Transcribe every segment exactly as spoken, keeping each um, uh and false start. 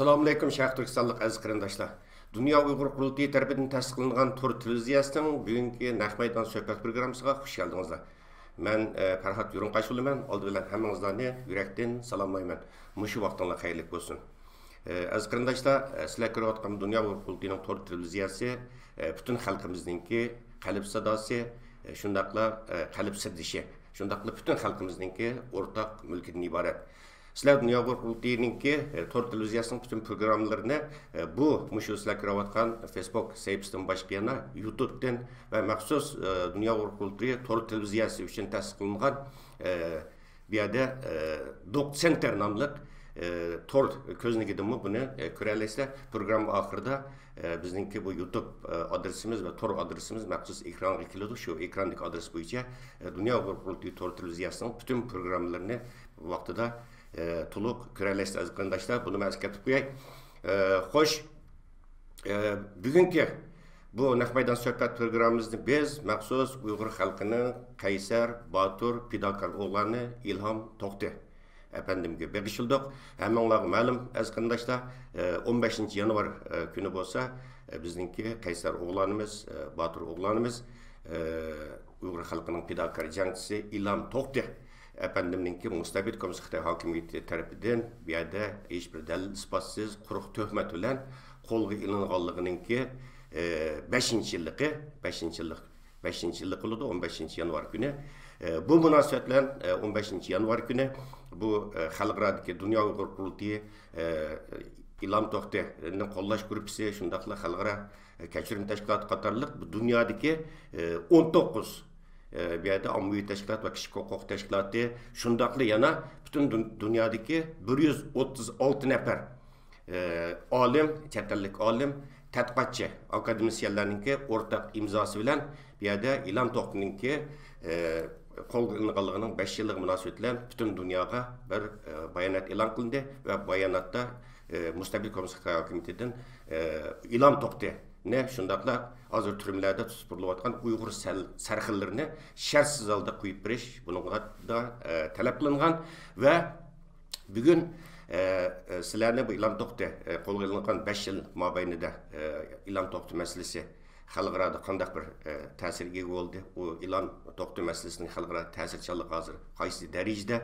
ئەسسالامۇئەلەيكۇم، شەرقىي تۈركىستانلىق ئەزىز قېرىنداشلار! دۇنيا ئۇيغۇر قۇرۇلتىيى تەرىپىدىن تەسىس قىلىنغان تور تېلېۋىزىيەسىنىڭ بۈگۈنكى نەق مەيدان سۆھبەت پروگراممىسىغا خۇش كەلدىڭىزلەر. مەن، ئە، پەرھات يۇرۇڭقاش بولىمەن. ئالدى بىلەن ھەممىڭىزلارنى يۈرەكتىن سالاملايمەن. مۇشۇ ۋاقتىڭلار خەيرلىك بولسۇن. ئە، ئەزىز قېرىنداشلار، ئە، سىلەر كۆرۈۋاتقان دۇنيا ئۇيغۇر قۇرۇلتىيىنىڭ تور تېلېۋىزىيەسى، ئە، پۈتۈن خەلقىمىزنىڭكى قەلب ساداسى، ئە، شۇنداقلا، ئە، قەلب سىردىشى، شۇنداقلا پۈتۈن خەلقىمىزنىڭكى ئورتاق مۈلكىدىن ئىبارەت. سىلەر دۇنيا ئۇيغۇر قۇرۇلتىيىنىڭكى، ئە، تور تېلېۋىزىيەسىنىڭ پۈتۈن پروگراممىلىرىنى، ئە، بۇ، مۇشۇ سىلەر كۆرۈۋاتقان فېيسبۇك سەھىپىسىدىن باشقا يەنە يۇتۇبتىن ۋە مەخسۇس، ئە، دۇنيا ئۇيغۇر قۇرۇلتىيى تور تېلېۋىزىيەسى ئۈچۈن تەسىس قىلىنغان، ئە، بۇ يەردە، ئە، دوك سېنتر ناملىق، ئە، تور كۆزنىكىدىنمۇ بۇنى، ئە، كۆرەلەيسىلەر. پروگرامما ئاخىرىدا، ئە، بىزنىڭكى بۇ يۇتۇب، ئە، ئادرېسىمىز ۋە تور ئادرېسىمىز مەخسۇس ئېكرانغا كېلىدۇ. شۇ ئېكراندىكى ئادرېس بويىچە، ئە، دۇنيا ئۇيغۇر قۇرۇلتىيى تور تېلېۋىزىيەسىنىڭ پۈتۈن پروگراممىلىرىنى ۋاقتىدا، ئە، تولۇق كۆرەلەيسىلەر، ئەزىز قېرىنداشلار. بۇنى مەن ئەسكەرتىپ قوياي. ئە، خوش، ئە، بۈگۈنكى بۇ نەق مەيدان سۆھبەت پروگراممىمىزنى بىز مەخسۇس ئۇيغۇر خەلقىنىڭ قەيسەر، باتۇر، پىداكار ئوغلانى ئىلھام توختى ئەپەندىمگە بېغىشلىدۇق. ھەممىڭلارغا مەلۇم، ئەزىز قېرىنداشلار، ئە، ئون بەشىنچى يانۋار، ئە، كۈنى بولسا، ئە، بىزنىڭكى قەيسەر ئوغلانىمىز، ئە، باتۇر ئوغلانىمىز، ئە، ئۇيغۇر خەلقىنىڭ پىداكار جەڭچىسى ئىلھام توختى ئەپەندىمنىڭكى مۇستەبىت كوممۇنىست خىتاي ھاكىمىيىتى تەرىپىدىن بۇ يەردە ھېچبىر دەلىل ئىسپاتسىز، قۇرۇق تۆھمەت بىلەن قولغا ئېلىنغانلىقىنىڭكى، ئە، بەشىنچى يىللىقى، بەشىنچى يىللىق، بەشىنچى يىللىق بولىدۇ، ئون بەشىنچى يانۋار كۈنى. ئە، بۇ مۇناسىۋەت بىلەن، ئە، ئون بەشىنچى يانۋار كۈنى بۇ، ئە، خەلقئارادىكى دۇنيا ئۇيغۇر قۇرۇلتىيى، ئە، ئىلھام توختىنى قوللاش گۇرۇپپىسى، شۇنداقلا خەلقئارا كەچۈرۈم تەشكىلاتى قاتارلىق بۇ دۇنيادىكى، ئە، ئون توققۇز، ئە، بۇ يەردە ئاممىۋى تەشكىلات ۋە كىشىلىك ھوقۇق تەشكىلاتى، شۇنداقلا يەنە پۈتۈن دۇن-، دۇنيادىكى بىر يۈز ئوتتۇز ئالتە نەپەر، ئە، ئالىم، چەت ئەللىك ئالىم، تەتقىقاتچى، ئاكادېمىسىيەنلەرنىڭكى ئورتاق ئىمزاسى بىلەن بۇ يەردە ئىلھام توختىنىڭكى، ئە، قولغا ئېلىنغانلىقىنىڭ بەش يىللىقى مۇناسىۋىتى بىلەن پۈتۈن دۇنياغا بىر، ئە، بايانات ئېلان قىلىندى ۋە باياناتتا، ئە، مۇستەبىت كوممۇنىست خىتاي ھاكىمىيىتىدىن، ئە، ئىلھام توختىنى، شۇنداقلا ھازىر تۈرمىلەردە تۇتۇپ تۇرۇلۇۋاتقان ئۇيغۇر سەل-، سەرخىللىرىنى شەرتسىز ھالدا قويۇپ بېرىش بۇنىڭغا دا، ئە، تەلەپ قىلىنغان ۋە بۈگۈن، ئە، ئە، سىلەرنى بۇ ئىلھام توختى، ئە، قولغا ئېلىنغان بەش يىل مابەينىدە، ئە، ئىلھام توختى مەسىلىسى خەلقئارادا قانداق بىر، ئە، تەسىرگە ئىگە بولدى؟ ئۇ ئىلھام توختى مەسىلىسىنىڭ خەلقئارا تەسىرچانلىقى ھازىر قايسى دەرىجىدە؟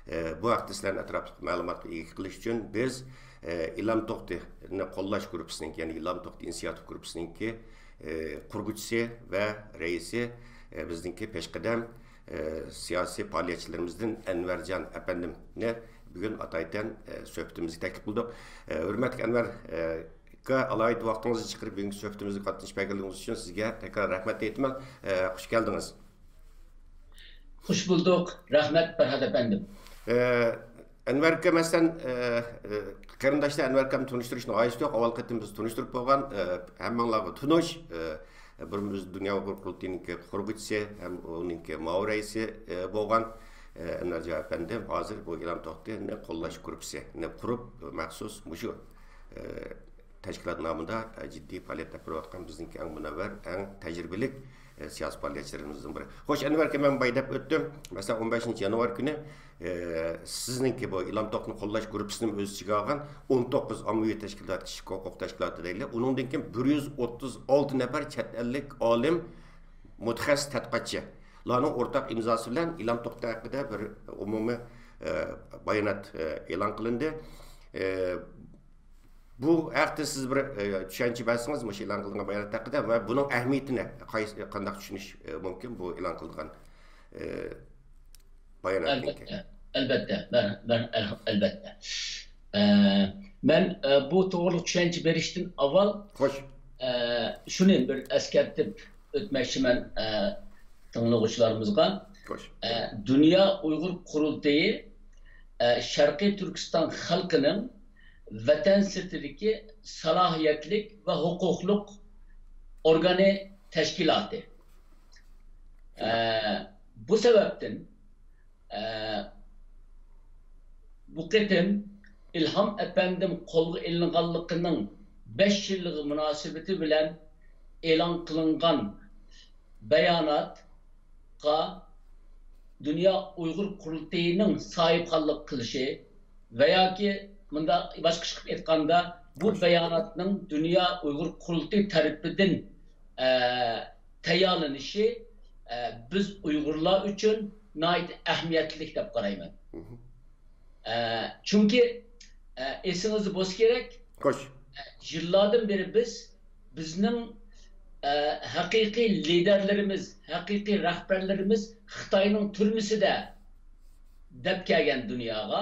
ئە، بۇ ھەقتە سىلەرنى ئەتراپلىق مەلۇماتقا ئىگە قىلىش ئۈچۈن بىز، ئە، ئىلھام توختىنى قوللاش گۇرۇپپىسىنىڭكى، يەنى ئىلھام توختى ئىنسىياتىپ گۇرۇپپىسىنىڭكى، ئە، قۇرغۇچىسى ۋە رەئىسى، ئە، بىزنىڭكى پېشقەدەم، ئە، سىياسىي پائالىيەتچىلىرىمىزدىن ئەنۋەرجان ئەپەندىمنى بۈگۈن ئاتايتەن، ئە، سۆھبىتىمىزگە تەكلىپ قىلدۇق. ئە، ھۆرمەتلىك ئەنۋەر، ئە، ئاكا، ئالاھىدە ۋاقتىڭىزنى چىقىرىپ بۈگۈنكى سۆھبىتىمىزگە قاتنىشىپ كەلگىنىڭىز ئۈچۈن سىزگە تەكرار رەھمەت ئېيتىمەن. ئە، خۇش كەلدىڭىز. خۇش بولدۇق. رەھمەت، پەرھات ئەپەندىم. ئە، ئەنۋەر ئاكا، مەسىلەن، ئە، ئە، قېرىنداشلار ئەنۋەر ئاكامنى تونۇشتۇرۇشنىڭ ھاجىتى يوق. ئاۋۋال قېتىم بىز تونۇشتۇرۇپ بولغان، ئە، ھەممىڭلارغا تونۇش. ئە، بۇرۇن بىز دۇنيا ئۇيغۇر قۇرۇلتىيىنىڭكى قۇرغۇچىسى ھەم ئۇنىڭكى مۇئاۋىن رەئىسى، ئە، بولغان، ئە، ئەنۋەرجان ئەپەندىم ھازىر بۇ ئىلھام توختىنى قوللاش گۇرۇپپىسىنى قۇرۇپ، مەخسۇس مۇشۇ، ئە، تەشكىلات نامىدا، ئە، جىددىي پائالىيەت ئېلىپ بېرىۋاتقان بىزنىڭكى ئەڭ مۇنەۋۋەر، ئەڭ تەجرىبىلىك، ئە، سىياسىي پائالىيەتچىلىرىمىزدىن بىرى. خوش، ئەنۋەر ئاكا، مەن بايا دەپ ئۆتتۈم. مەسىلەن، ئون بەشىنچى يانۋار كۈنى، ئە، سىزنىڭكى بۇ ئىلھام توختىنى قوللاش گۇرۇپپىسىنى ئۆز ئىچىگە ئالغان ئون توققۇز ئاممىۋى تەشكىلات، كىشىلىك ھوقۇق تەشكىلاتى دەيلى. ئۇنىڭدىن كېيىن بىر يۈز ئوتتۇز ئالتە نەپەر چەت ئەللىك ئالىم، مۇتەخەسسىس تەتقىقاتچىلارنىڭ ئورتاق ئىمزاسى بىلەن ئىلھام توختى ھەققىدە بىر ئومۇمىي، ئە، بايانات، ئە، ئېلان قىلىندى. ئە، بۇ ھەقتە سىز بىر، ئە، چۈشەنچە بەرسىڭىز، مۇشۇ ئېلان قىلىنغان بايانات ھەققىدە ۋە بۇنىڭ ئەھمىيىتىنى قايسى، قانداق چۈشىنىش، ئە، مۇمكىن بۇ ئېلان قىلىنغان، ئە، باياناتنىڭكى؟ ئەلبەتتە، ئەلبەتتە، مەن، مەن، ئەل-، ئەلبەتتە. ئە، مەن، ئە، بۇ توغرىلىق چۈشەنچە بېرىشتىن ئاۋۋال، خوش. ئە، شۇنى بىر ئەسكەرتىپ ئۆتمەكچىمەن، ئە، تىڭلىغۇچىلىرىمىزغا. خوش. ئە، دۇنيا ئۇيغۇر قۇرۇلتىيى، ئە، شەرقىي تۈركىستان خەلقىنىڭ ۋەتەن سىرتىدىكى سالاھىيەتلىك ۋە ھوقۇقلۇق ئورگانى تەشكىلاتى. ئە، بۇ سەۋەبتىن، ئە، بۇ قېتىم ئىلھام ئەپەندىم قولغا ئېلىنغانلىقىنىڭ بەش يىللىقى مۇناسىۋىتى بىلەن ئېلان قىلىنغان باياناتقا دۇنيا ئۇيغۇر قۇرۇلتىيىنىڭ ساھىبخانلىق قىلىشى ۋە ياكى مۇنداق باشقىچە قىلىپ ئېيتقاندا، بۇ باياناتنىڭ دۇنيا ئۇيغۇر قۇرۇلتىيى تەرىپىدىن، ئە، تەييارلىنىشى، ئە، بىز ئۇيغۇرلار ئۈچۈن ناھايىتى ئەھمىيەتلىك دەپ قارايمەن. ئە، چۈنكى، ئە، ئېسىڭىزدە بولسا كېرەك، خوش. ئە، يىللاردىن بېرى بىز، بىزنىڭ، ئە، ھەقىقىي لىدەرلىرىمىز، ھەقىقىي رەھبەرلىرىمىز خىتاينىڭ تۈرمىسىدە دەپ كەلگەن دۇنياغا.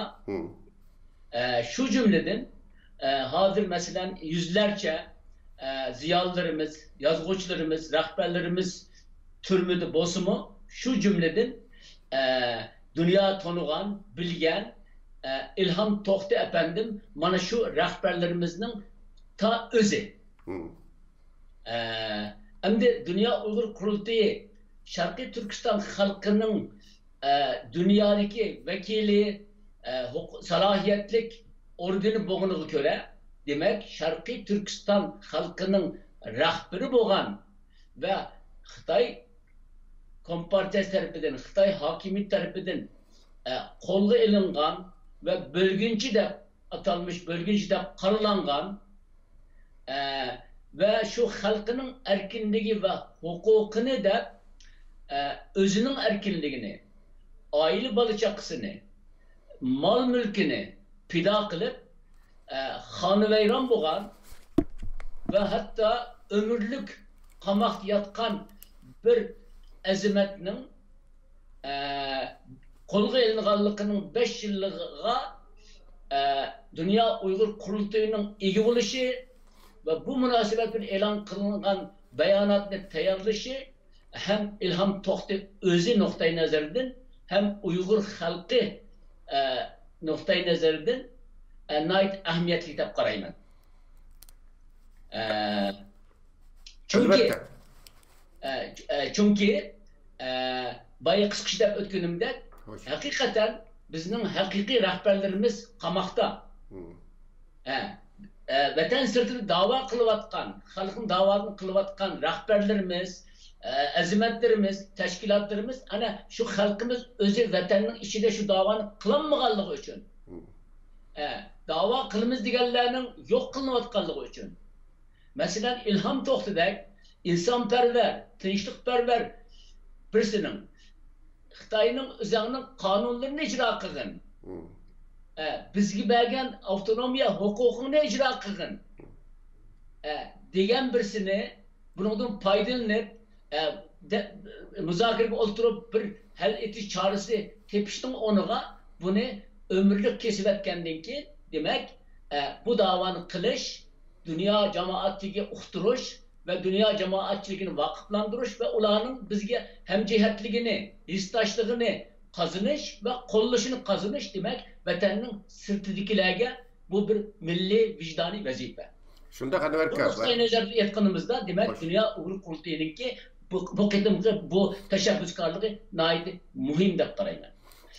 ئە، شۇ جۈملىدىن، ئە، ھازىر مەسىلەن يۈزلەرچە، ئە، زىيالىيلىرىمىز، يازغۇچىلىرىمىز، رەھبەرلىرىمىز تۈرمىدە بولسىمۇ، شۇ جۈملىدىن، ئە، دۇنيا تونۇغان، بىلگەن، ئە، ئىلھام توختى ئەپەندىم مانا شۇ رەھبەرلىرىمىزنىڭ تا ئۆزى. ئە، ئەمدى دۇنيا ئۇيغۇر قۇرۇلتىيى شەرقىي تۈركىستان خەلقىنىڭ، ئە، دۇنيادىكى ۋەكىلى، ئە، ھوق-، سالاھىيەتلىك ئورگىنى بولغىنىغا كۆرە، دېمەك، شەرقىي تۈركىستان خەلقىنىڭ رەھبىرى بولغان ۋە خىتاي كومپارتىيەسى تەرىپىدىن، خىتاي ھاكىمىيىتى تەرىپىدىن، ئە، قولغا ئېلىنغان ۋە بۆلگۈنچى دەپ، ئاتالمىش بۆلگۈنچى دەپ قارىلانغان، ئە، ۋە شۇ خەلقنىڭ ئەركىنلىكى ۋە ھوقۇقىنى دەپ، ئە، ئۆزىنىڭ ئەركىنلىكىنى، ئائىلە بالا-چاقىسىنى، مال-مۈلكىنى پىدا قىلىپ، ئە، خانىۋەيران بولغان ۋە ھەتتا ئۆمۈرلۈك قاماقتا ياتقان بىر ئەزىمەتنىڭ، ئە، قولغا ئېلىنغانلىقىنىڭ بەش يىللىقىغا، ئە، دۇنيا ئۇيغۇر قۇرۇلتىيىنىڭ ئىگە بولۇشى ۋە بۇ مۇناسىۋەت بىلەن ئېلان قىلىنغان باياناتنى تەييارلىشى ھەم ئىلھام توختى ئۆزى نۇقتىئى نەزىرىدىن، ھەم ئۇيغۇر خەلقى، ئە، نۇقتىئى نەزىرىدىن، ئە، ناھايىتى ئەھمىيەتلىك دەپ قارايمەن. ئە، چۈنكى، ئەلۋەتتە. ئە، ئە، چۈنكى، ئە، بايا قىسقىچە دەپ ئۆتكىنىمدەك، خوش. ھەقىقەتەن بىزنىڭ ھەقىقىي رەھبەرلىرىمىز قاماقتا. ھە، ئە، ۋەتەن سىرتىدا داۋا قىلىۋاتقان، خەلقنىڭ داۋاسىنى قىلىۋاتقان رەھبەرلىرىمىز، ئە، ئەزىمەتلىرىمىز، تەشكىلاتلىرىمىز، ئەنە شۇ خەلقىمىز ئۆزى ۋەتەننىڭ ئىچىدە شۇ داۋانى قىلالمىغانلىقى ئۈچۈن، ئە، داۋا قىلىمىز دېگەنلەرنىڭ يوق قىلىنىۋاتقانلىقى ئۈچۈن. مەسىلەن، ئىلھام توختىدەك ئىنسانپەرۋەر، تىنچلىقپەرۋەر بىرسىنىڭ خىتاينىڭ ئۆزەڭنىڭ قانۇنلىرىنى ئىجرا قىلغىن، ئە، بىزگە بەرگەن ئاپتونومىيە ھوقۇقىڭنى ئىجرا قىلغىن، ئە، دېگەن بىرسىنى، بۇنىڭدىن پايدىلىنىپ، ئە، دە-، مۇزاكىرىگە ئولتۇرۇپ بىر ھەل ئېتىش چارىسى تېپىشنىڭ ئورنىغا بۇنى ئۆمۈرلۈك كېسىۋەتكەندىن كېيىن، دېمەك، ئە، بۇ داۋانى قىلىش، دۇنيا جامائەتچىلىكىگە ئۇقتۇرۇش ۋە دۇنيا جامائەتچىلىكىنى ۋاقىپلاندۇرۇش ۋە ئۇلارنىڭ بىزگە ھەمجىھەتلىكىنى، ھېسداشلىقىنى قازىنىش ۋە قوللىشىنى قازىنىش، دېمەك، ۋەتەننىڭ سىرتىدىكىلەرگە بۇ بىر مىللىي ۋىجدانىي ۋەزىپە. شۇنداق، ئەنۋەر بۇ ئاكا. نۇقتىئى نەزەردىن ئېيتقىنىمىزدا، دېمەك، خوش. دۇنيا ئۇيغۇر قۇرۇلتىيىنىڭكى بۇ، بۇ قېتىمقى بۇ تەشەببۇسكارلىقى ناھايىتى مۇھىم دەپ قارايمەن.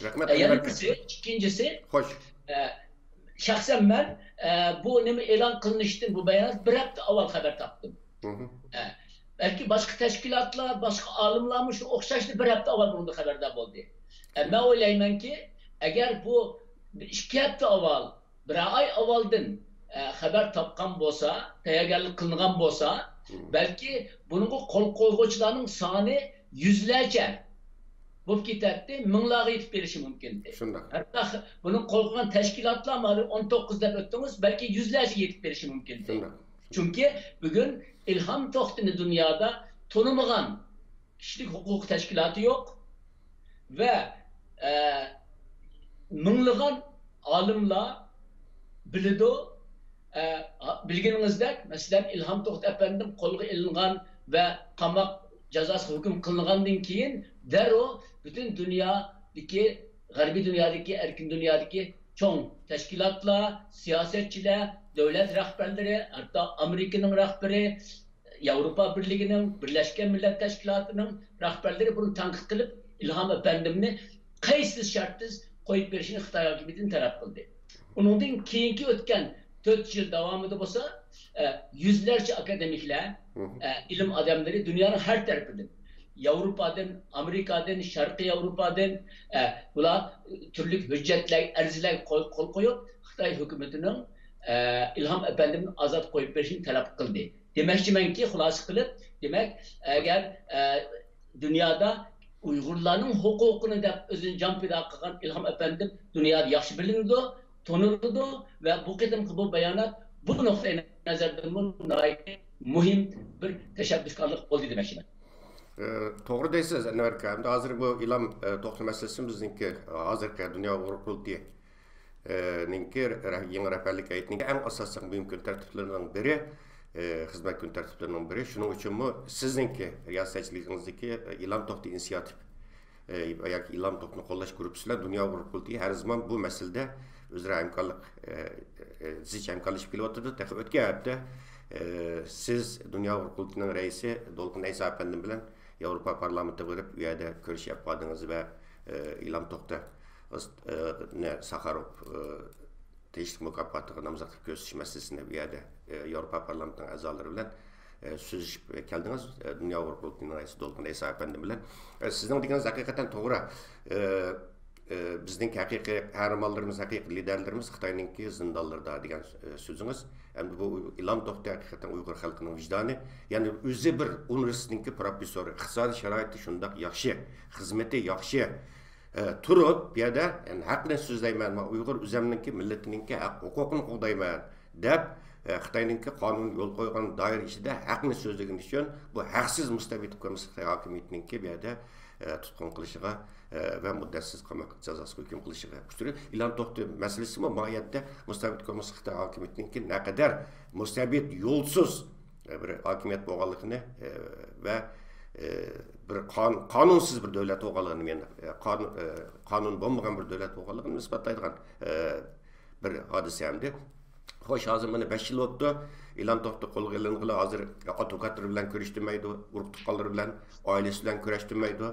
رەھمەت، ئە، ئەنۋەر ئاكا. يەنىسى، ئىككىنچىسى، خوش. ئە، شەخسەن مەن، ئە، بۇ نېمە ئېلان قىلىنىشتىن، بۇ بايانات بىر ھەپتە ئاۋۋال خەۋەر تاپتىم. ئە، بەلكى باشقا تەشكىلاتلار، باشقا ئالىملارمۇ شۇ ئوخشاشلا بىر ھەپتە ئاۋۋال بۇنىڭدىن خەۋەردار بولدى. ئە، مەن ئويلايمەنكى، ئەگەر بۇ بىر ئىككى ھەپتە ئاۋۋال، بىرەر ئاي ئاۋۋالدىن، ئە، خەۋەر تاپقان بولسا، تەييارگەرلىك قىلىنغان بولسا، بەلكى بۇنىڭغا قول قويغۇچىلارنىڭ سانى يۈزلەرچە بولۇپ كېتەتتى، مىڭلارغا يېتىپ بېرىشى مۇمكىنتى. شۇنداق. ھەتتا خ-، بۇنىڭ قول قويغان تەشكىلاتلارمۇ ھازىر ئون توققۇز دەپ ئۆتتىڭىز، بەلكى يۈزلەرچىگە يېتىپ بېرىشى مۇمكىنتى. شۇنداق. چۈنكى بۈگۈن ئىلھام توختىنى دۇنيادا تونۇمىغان كىشىلىك ھوقۇق تەشكىلاتى يوق ۋە، ئە، مىڭلىغان ئالىملار بىلىدۇ. ئە، بىلگىنىڭىزدەك، مەسىلەن، ئىلھام توختى ئەپەندىم قولغا ئېلىنغان ۋە قاماق جازاسىغا ھۆكۈم قىلىنغاندىن كېيىن، دەررۇ پۈتۈن دۇنيادىكى، غەربىي دۇنيادىكى، ئەركىن دۇنيادىكى چوڭ تەشكىلاتلار، سىياسەتچىلەر، دۆلەت رەھبەرلىرى، ھەتتا ئامېرىكىنىڭ رەھبىرى، ياۋروپا بىرلىكىنىڭ، بىرلەشكەن مىللەت تەشكىلاتىنىڭ رەھبەرلىرى بۇنى تەنقىد قىلىپ، ئىلھام ئەپەندىمنى قەيسىز شەرتسىز قويۇپ بېرىشىنى خىتاي ھاكىمىيىتىدىن تەلەپ قىلدى. ئۇنىڭدىن كېيىنكى ئۆتكەن تۆت يىل داۋامىدا بولسا، ئە، يۈزلەرچە ئاكادېمىكلار، ئە، ئىلىم ئادەملىرى دۇنيانىڭ ھەر تەرىپىدىن، ياۋروپادىن، ئامېرىكادىن، شەرقىي ياۋروپادىن، ئە، بۇلار تۈرلۈك ھۆججەتلەر، ئەرزلەر قول، قول قويۇپ، خىتاي ھۆكۈمىتىنىڭ، ئە، ئىلھام ئەپەندىمنى ئازاد قويۇپ بېرىشنى تەلەپ قىلدى. دېمەكچىمەنكى، خۇلاسە قىلىپ، دېمەك، ئەگەر، ئە، دۇنيادا ئۇيغۇرلارنىڭ ھوقۇقىنى دەپ ئۆزىنى جان پىدا قىلغان ئىلھام ئەپەندىم دۇنيادا ياخشى بىلىنىدۇ، تونۇلىدۇ ۋە بۇ قېتىمقى بۇ بايانات بۇ نۇقتىئى نەزەردىنمۇ ناھايىتى مۇھىم بىر تەشەببۇسكارلىق بولدى دېمەكچىمەن. ئە، توغرا دەيسىز، ئەنۋەر ئاكا. ئەمدى ھازىر بۇ ئىلھام، ئە، توختى مەسىلىسى بىزنىڭكى ھازىرقى دۇنيا ئۇيغۇر قۇرۇلتىيى، ئە، نىڭكى رە-، يېڭى رەھبەرلىك ھەيئىتىنىڭكى ئەڭ ئاساسىي مۇھىم كۈن تەرتىپلىرىنىڭ بىرى، ئە، خىزمەت كۈن تەرتىپلىرىنىڭ بىرى. شۇنىڭ ئۈچۈنمۇ سىزنىڭكى رىياسەتچىلىكىڭىزدىكى، ئە، ئىلھام توختى ئىنىسىياتىپ، ئە، ياكى ئىلھام توختىنى قوللاش گۇرۇپپىسى بىلەن دۇنيا ئۇيغۇر قۇرۇلتىيى ھەر زامان بۇ مەسىلىدە ئۆزئارا ھەمكارلىق، ئە، ئە، زىچ ھەمكارلىشىپ كېلىۋاتىدۇ. تېخى ئۆتكەن ھەپتە، ئە، سىز دۇنيا ئۇيغۇر قۇرۇلتىيىنىڭ رەئىسى دولقۇن ئەيسا ئەپەندىم بىلەن ياۋروپا پارلامېنتىغا بېرىپ، ئۇ يەردە كۆرۈشۈپ قالدىڭىز ۋە، ئە، ئىلھام توختى، ئە، نى ساخاروف، ئە، تىنچلىق مۇكاپاتىغا نامزات قىلىپ كۆرسىتىش مەسىلىسىنى بۇ يەردە، ئە، ياۋروپا پارلامېنتىنىڭ ئەزالىرى بىلەن، ئە، سۆزلىشىپ كەلدىڭىز. ئە، دۇنيا ئۇيغۇر قۇرۇلتىيىنىڭ رەئىسى دولقۇن ئەيسا ئەپەندىم بىلەن. ئە، سىزنىڭ دېگىنىڭىز ھەقىقەتەن توغرا. ئە، ئە، بىزنىڭ ھەقىقىي قەھرىمانلىرىمىز، ھەقىقىي لىدەرلىرىمىز خىتاينىڭكى زىندانلىرىدا دېگەن، ئە، سۆزىڭىز. ئەمدى بۇ ئىلھام توختى ھەقىقەتەن ئۇيغۇر خەلقىنىڭ ۋىجدانى. يەنى ئۆزى بىر ئۇنىۋېرسىتېتنىڭكى پروفېسسورى، ئىقتىسادىي شارائىتى شۇنداق ياخشى، خىزمىتى ياخشى، ئە، تۇرۇپ، بۇ يەردە، يەنى، ھەقنى سۆزلەيمەن، مەن ئۇيغۇر ئۆزەمنىڭكى، مىللىتىنىڭكى ھەق ھوقۇقىنى قوغدايمەن، دەپ، ئە، خىتاينىڭكى قانۇن يول قويغان دائىرە ئىچىدە ھەقنى سۆزلىگىنى ئۈچۈن بۇ ھەقسىز مۇستەبىت ھۆكۈمەت خىتاي ھاكىمىيىتىنىڭكى بۇ يەردە، ئە، تۇتقۇن قىلىشىغا، ئە، ۋە مۇددەتسىز قاماق جازاسىغا ھۆكۈم قىلىشىغا ئۇچرىدى. ئىلھام توختى مەسىلىسىمۇ ماھىيەتتە مۇستەبىت ھۆكۈمەت خىتاي ھاكىمىيىتىنىڭكى نەقەدەر مۇستەبىت، يولسىز، ئە، بىر ھاكىمىيەت بولغانلىقىنى، ئە، ۋە، ئە، بىر قان-، قانۇنسىز بىر دۆلەت بولغانلىقىنى، يەنى، ئە، قانۇن، ئە، قانۇن بولمىغان بىر دۆلەت بولغانلىقىنى ئىسپاتلايدىغان، ئە، بىر ھادىسە ئەمدى. خوش، ھازىر مانا بەش يىل بوپتۇ. ئىلھام توختى قولغا ئېلىنغىلى ھازىر ئادۋوكاتلىرى بىلەن كۆرۈشتۈرمەيدۇ، ئۇرۇق تۇغقانلىرى بىلەن، ئائىلىسى بىلەن كۆرۈشتۈرمەيدۇ.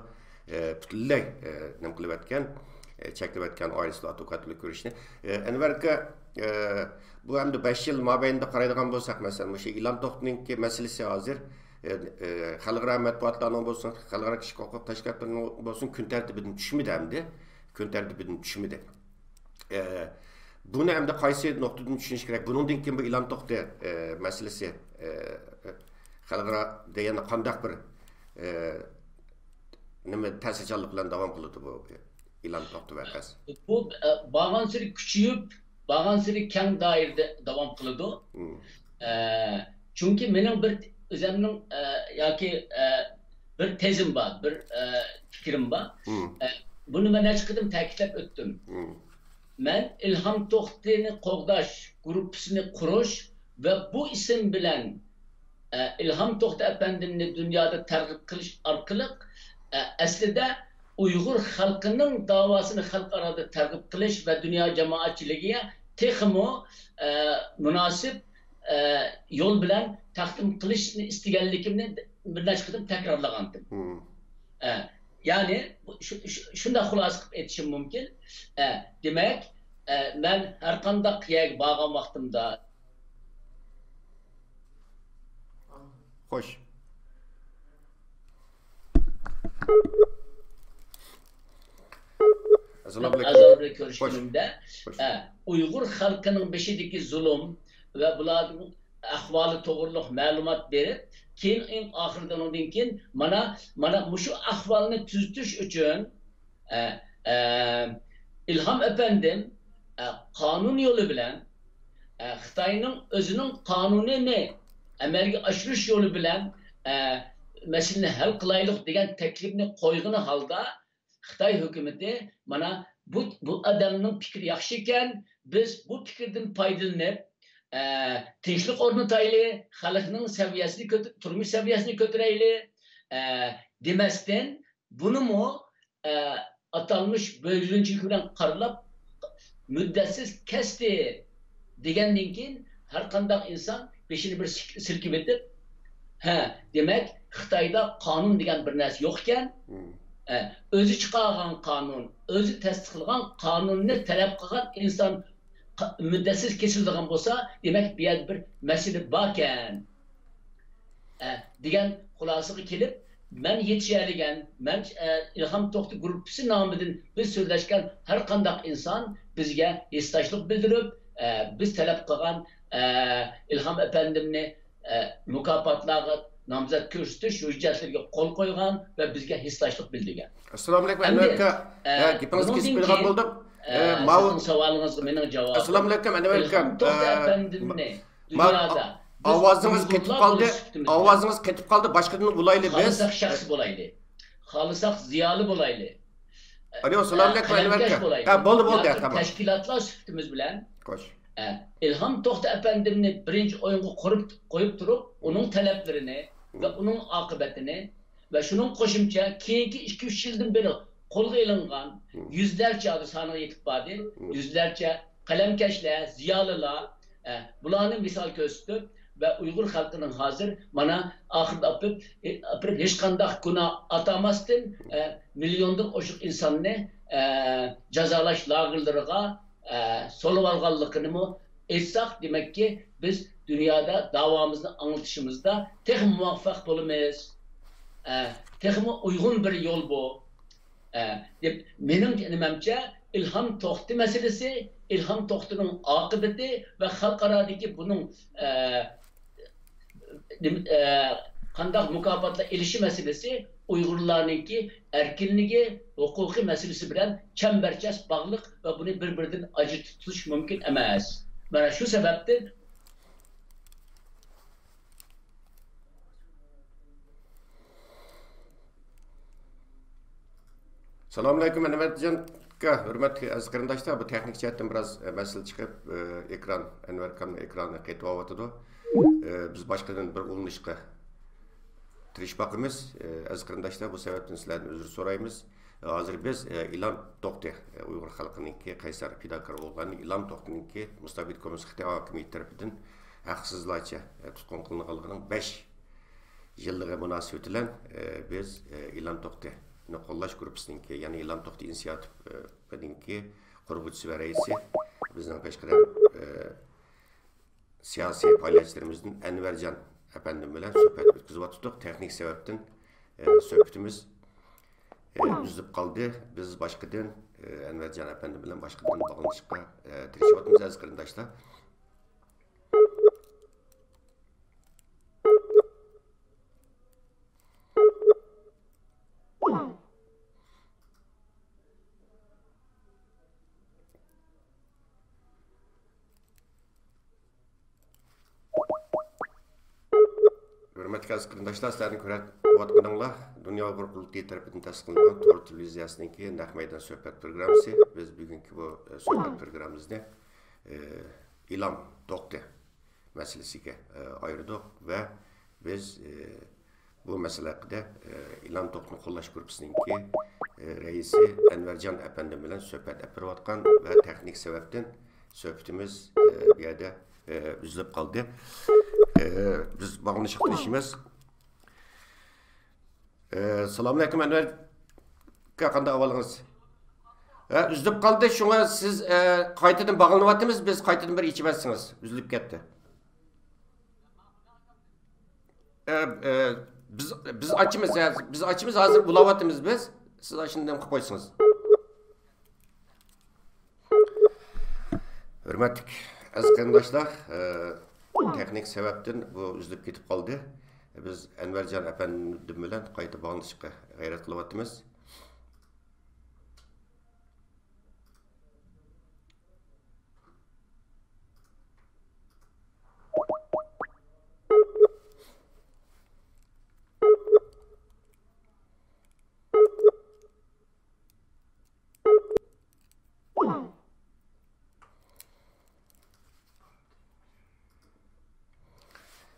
ئە، پۈتۈنلەي، ئە، نېمە قىلىۋەتكەن، ئە، چەكلىۋەتكەن، ئائىلىسى بىلەن ئادۋوكات بىلەن كۆرۈشنى. ئە، ئەنۋەر ئاكا، ئە، بۇ ئەمدى بەش يىل مابەينىدە قارايدىغان بولساق، مەسىلەن، مۇشۇ ئىلھام توختىنىڭكى مەسىلىسى ھازىر، ئە، ئە، خەلقئارا مەتبۇئاتلارنىڭ بولسۇن، خەلقئارا كىشىلىك ھوقۇق تەشكىلاتلىرىنىڭ بولسۇن، كۈن تەرتىپىدىن چۈشمىدى ئەمدى. كۈن تەرتىپىدىن چۈشمىدى. ئە، بۇنى ئەمدى قايسى نۇقتىدىن چۈشىنىش كېرەك؟ بۇنىڭدىن كېيىن بۇ ئىلھام توختى، ئە، مەسىلىسى، ئە، خەلقئارا دېگەندە قانداق بىر، ئە، نېمە، تەسىرچانلىق بىلەن داۋام قىلىدۇ بۇ ئىلھام توختى ۋەقەسى؟ بۇ، ئە، بارغانسېرى كۈچىيىپ، بارغانسېرى كەڭ دائىرىدە داۋام قىلىدۇ. مم. ئە، چۈنكى مېنىڭ بىر ئۆزەمنىڭ، ئە، ياكى، ئە، بىر تېزىم بار، بىر، ئە، پىكرىم بار. مم. ئە، بۇنى مەن نەچچە قېتىم تەكىتلەپ ئۆتتۈم. مم. مەن ئىلھام توختىنى قوغداش گۇرۇپپىسىنى قۇرۇش ۋە بۇ ئىسىم بىلەن، ئە، ئىلھام توختى ئەپەندىمنى دۇنيادا تەرغىب قىلىش ئارقىلىق، ئە، ئەسلىدە ئۇيغۇر خەلقىنىڭ داۋاسىنى خەلقئارادا تەرغىب قىلىش ۋە دۇنيا جامائەتچىلىكىگە تېخىمۇ، ئە، مۇناسىپ، ئە، يول بىلەن تەقدىم قىلىشنى ئىستىگەنلىكىمنى بىر نەچچە قېتىم تەكرارلىغانتىم. مم. ئە، يەنى، بۇ، شۇ، شۇ، شۇنداق خۇلاسە قىلىپ ئېيتىشىم مۇمكىن. ئە، دېمەك، ئە، مەن ھەرقانداق يەرگە بارغان ۋاقتىمدا، خوش. ئەزالار بىلەن ئەزالار بىلەن كۆرۈشكىنىمدە، خوش. ئە، ئۇيغۇر خەلقىنىڭ بېشىدىكى زۇلۇم ۋە بۇلارنىڭ ئەھۋالى توغرۇلۇق مەلۇمات بېرىپ، كېيىن ئەڭ ئاخىرىدا ئۇنىڭدىن كېيىن مانا، مانا مۇشۇ ئەھۋالنى تۈزىتىش ئۈچۈن، ئە، ئە، ئىلھام ئەپەندىم، ئە، قانۇن يولى بىلەن، ئە، خىتاينىڭ ئۆزىنىڭ قانۇنىنى ئەمەلگە ئاشۇرۇش يولى بىلەن، ئە، مەسىلىنى ھەل قىلايلۇق دېگەن تەكلىپنى قويغىنى ھالدا، خىتاي ھۆكۈمىتى مانا بۇ، بۇ ئادەمنىڭ پىكرى ياخشى ئىكەن، بىز بۇ پىكىردىن پايدىلىنىپ، ئە، تىنچلىق ئورنىتايلى، خەلقنىڭ سەۋىيەسىنى كۆتۈر-، تۇرمۇش سەۋىيەسىنى كۆتۈرەيلى، ئە، دېمەستىن، بۇنىمۇ، ئە، ئاتالمىش بۆلگىلىنىشلىك بىلەن قارىلاپ، مۇددەتسىز كەستى دېگەندىن كېيىن، ھەر قانداق ئىنسان بېشىنى بىر سىك-، سىلكىۋېتىپ، ھە، دېمەك، خىتايدا قانۇن دېگەن بىر نەرسە يوق ئىكەن. مم. ئە، ئۆزى چىقارغان قانۇن، ئۆزى تەستىقلىغان قانۇننى تەلەپ قىلغان ئىنسان قا-، مۇددەتسىز كېسىلىدىغان بولسا، دېمەك، بۇ يەردە بىر مەسىلە باركەن. ئە، دېگەن خۇلاسىغا كېلىپ، مەن يېتىشەلىگەن، مەن، ئە، ئىلھام توختى گۇرۇپپىسى نامىدىن بىز سۆزلەشكەن ھەر قانداق ئىنسان بىزگە ھېسداشلىق بىلدۈرۈپ، ئە، بىز تەلەپ قىلغان، ئە، ئىلھام ئەپەندىمنى، ئە، مۇكاپاتلارغا نامزەت كۆرسىتىش ھۆججەتلىرىگە قول قويغان ۋە بىزگە ھېسداشلىق بىلدۈرگەن. ئەسسالامۇئەلەيكۇم، ئەنۋەر ئەمدى، ئاكا. ئە، ھە، گېپىڭىزنى بۇنىڭدىن كېسىپ قويغان كېيىن، بولدۇم. ئە، ئە، ماۋۇ سىزنىڭ ساۋالىڭىزغا مېنىڭ جاۋابىم. ئەسسالامۇئەلەيكۇم، ئەنۋەر ئاكا. ئىلھام توختى ئە، ئەپەندىمنى ما-، دۇنيادا بىز ئاۋازىڭىز قېتىپ ئۇيغۇرلار قالدى. بولۇش سۈپىتىمىز بىلەن ئاۋازىڭىز قېتىپ قالدى، باشقىدىن ئۇلايلى بىز. خالىساق شەخس بولايلى. خالىساق زىيالىي بولايلى. ئالو، سالام ئەلەيكۇم، ئەنۋەر قەلەمكەش ئاكا. بولايلى. ھە، بولدى، بولدى، ياكى تامام. تەشكىلاتلار سۈپىتىمىز بىلەن، خوش. ئە، ئىلھام توختى ئەپەندىمنى بىرىنچى ئويۇنغا قۇرۇپ، قويۇپ تۇرۇپ، ئۇنىڭ تەلەپلىرىنى ۋە ئۇنىڭ ئاقىۋىتىنى ۋە شۇنىڭ قوشۇمچە كېيىنكى ئىككى، ئۈچ يىلدىن بېرى قولغا ئېلىنغان يۈزلەرچە، ھازىر سانىغا يېتىپ باردى، يۈزلەرچە قەلەمكەشلەر، زىيالىيلار، ئە، بۇلارنى مىسال كۆرسىتىپ ۋە ئۇيغۇر خەلقىنىڭ ھازىر مانا ئاخىرىدا ئاپىرىپ، ئاپىرىپ ھېچقانداق گۇناھ ئاتىماستىن، ئە، مىليوندىن ئوشۇق ئىنساننى، ئە، جازالاش لاگېرلىرىغا، ئە، سولىۋالغانلىقىنىمۇ ئېيتساق، دېمەككى، بىز دۇنيادا داۋامىزنى ئاڭلىتىشىمىزدا تېخىمۇ مۇۋەپپەق بولىمىز. ئە، تېخىمۇ ئۇيغۇن بىر يول بۇ. ئە، دەپ، مېنىڭ نېمەمچە، ئىلھام توختى مەسىلىسى، ئىلھام توختىنىڭ ئاقىۋىتى ۋە خەلقئارادىكى بۇنىڭ، ئە، نېمە، ئە، قانداق مۇكاپاتلار ئېلىشى مەسىلىسى ئۇيغۇرلارنىڭكى ئەركىنلىكى، ھوقۇقى مەسىلىسى بىلەن چەمبەرچاس باغلىق ۋە بۇنى بىر-بىرىدىن ئاجرىتىپ تۇتۇش مۇمكىن ئەمەس. مانا شۇ سەۋەبتىن سالام ئەلەيكۇم، ئەنۋەرجان ئاكا، ھۆرمەتلىك ئەزىز قېرىنداشلار، بۇ تېخنىك جەھەتتىن بىراز، ئە، مەسىلە چىقىپ، ئە، ئېكران، ئەنۋەر ئاكامنىڭ ئېكرانى قېتىۋاتىدۇ. ئە، بىز باشقىدىن بىر ئۇلىنىشقا تىرىشىپ باقىمىز. ئە، ئەزىز قېرىنداشلار، بۇ سەۋەبتىن سىلەردىن ئۆزۈر سورايمىز. ھازىر بىز، ئە، ئىلھام توختى، ئە، ئۇيغۇر خەلقىنىڭكى قەيسەر پىداكار ئوغلانى ئىلھام توختىنىڭكى مۇستەبىت كوممۇنىست خىتاي ھاكىمىيىتى تەرىپىدىن ھەقسىزلارچە، ئە، تۇتقۇن قىلىنغانلىقىنىڭ بەش يىللىقى مۇناسىۋىتى بىلەن، ئە، بىز، ئە، ئىلھام توختىنى قوللاش گۇرۇپپىسىنىڭكى، يەنى ئىلھام توختى ئىنىسىياتىپىنىڭكى قۇرغۇچىسى ۋە رەئىسى، بىزنىڭ پېشقەدەم، ئە، سىياسىي پائالىيەتچىلىرىمىزدىن ئەنۋەرجان ئەپەندىم بىلەن سۆھبەت ئۆتكۈزۈۋاتىدۇق. تېخنىك سەۋەبتىن، ئە، سۆھبىتىمىز، ئە، ئۈزۈلۈپ قالدى. بىز باشقىدىن، ئە، ئەنۋەرجان ئەپەندىم بىلەن باشقىدىن باغلىنىشقا، ئە، تىرىشىۋاتىمىز، ئەزىز قېرىنداشلار. ھۆرمەتلىك ئەزىز قېرىنداشلار، سىلەرنىڭ كۆرۈۋاتقىنىڭلار دۇنيا ئۇيغۇر قۇرۇلتىيى تەرىپىدىن تەسىس قىلىنغان تور تېلېۋىزىيەسىنىڭكى نەق مەيدان سۆھبەت پروگراممىسى. بىز بۈگۈنكى بۇ، ئە، سۆھبەت پروگراممىمىزنى، ئە، ئىلھام توختى مەسىلىسىگە، ئە، ئايرىدۇق ۋە بىز، ئە، بۇ مەسىلە ھەققىدە، ئە، ئىلھام توختىنى قوللاش گۇرۇپپىسىنىڭكى، ئە، رەئىسى ئەنۋەرجان ئەپەندىم بىلەن سۆھبەت ئېلىپ بېرىۋاتقان ۋە تېخنىك سەۋەبتىن سۆھبىتىمىز، ئە، بۇ يەردە، ئە، ئۈزۈلۈپ قالدى. ئە، بىز باغلىنىشقا تىرىشىمىز. ئە، سالام ئەلەيكۇم، ئەنۋەر ئاكا، قانداق ئەھۋالىڭىز؟ ئە، ئۈزۈلۈپ قالدى، شۇڭا سىز، ئە، قايتىدىن باغلىنىۋاتىمىز، بىز قايتىدىن بىر ئېچىۋەتسىڭىز، ئۈزۈلۈپ كەتتى. ئە، ئە، بىز، بىز ئاچىمىز، ئە، بىز ئاچىمىز، ھازىر ئۇلاۋاتىمىز بىز، سىز ئاشۇنداق قىلىپ قويسىڭىز. ھۆرمەتلىك ئەزىز قېرىنداشلار، ئە، تېخنىك سەۋەبتىن بۇ ئۈزۈلۈپ كېتىپ قالدى. بىز ئەنۋەرجان ئەپەندىم بىلەن قايتا باغلىنىشقا غەيرەت قىلىۋاتىمىز.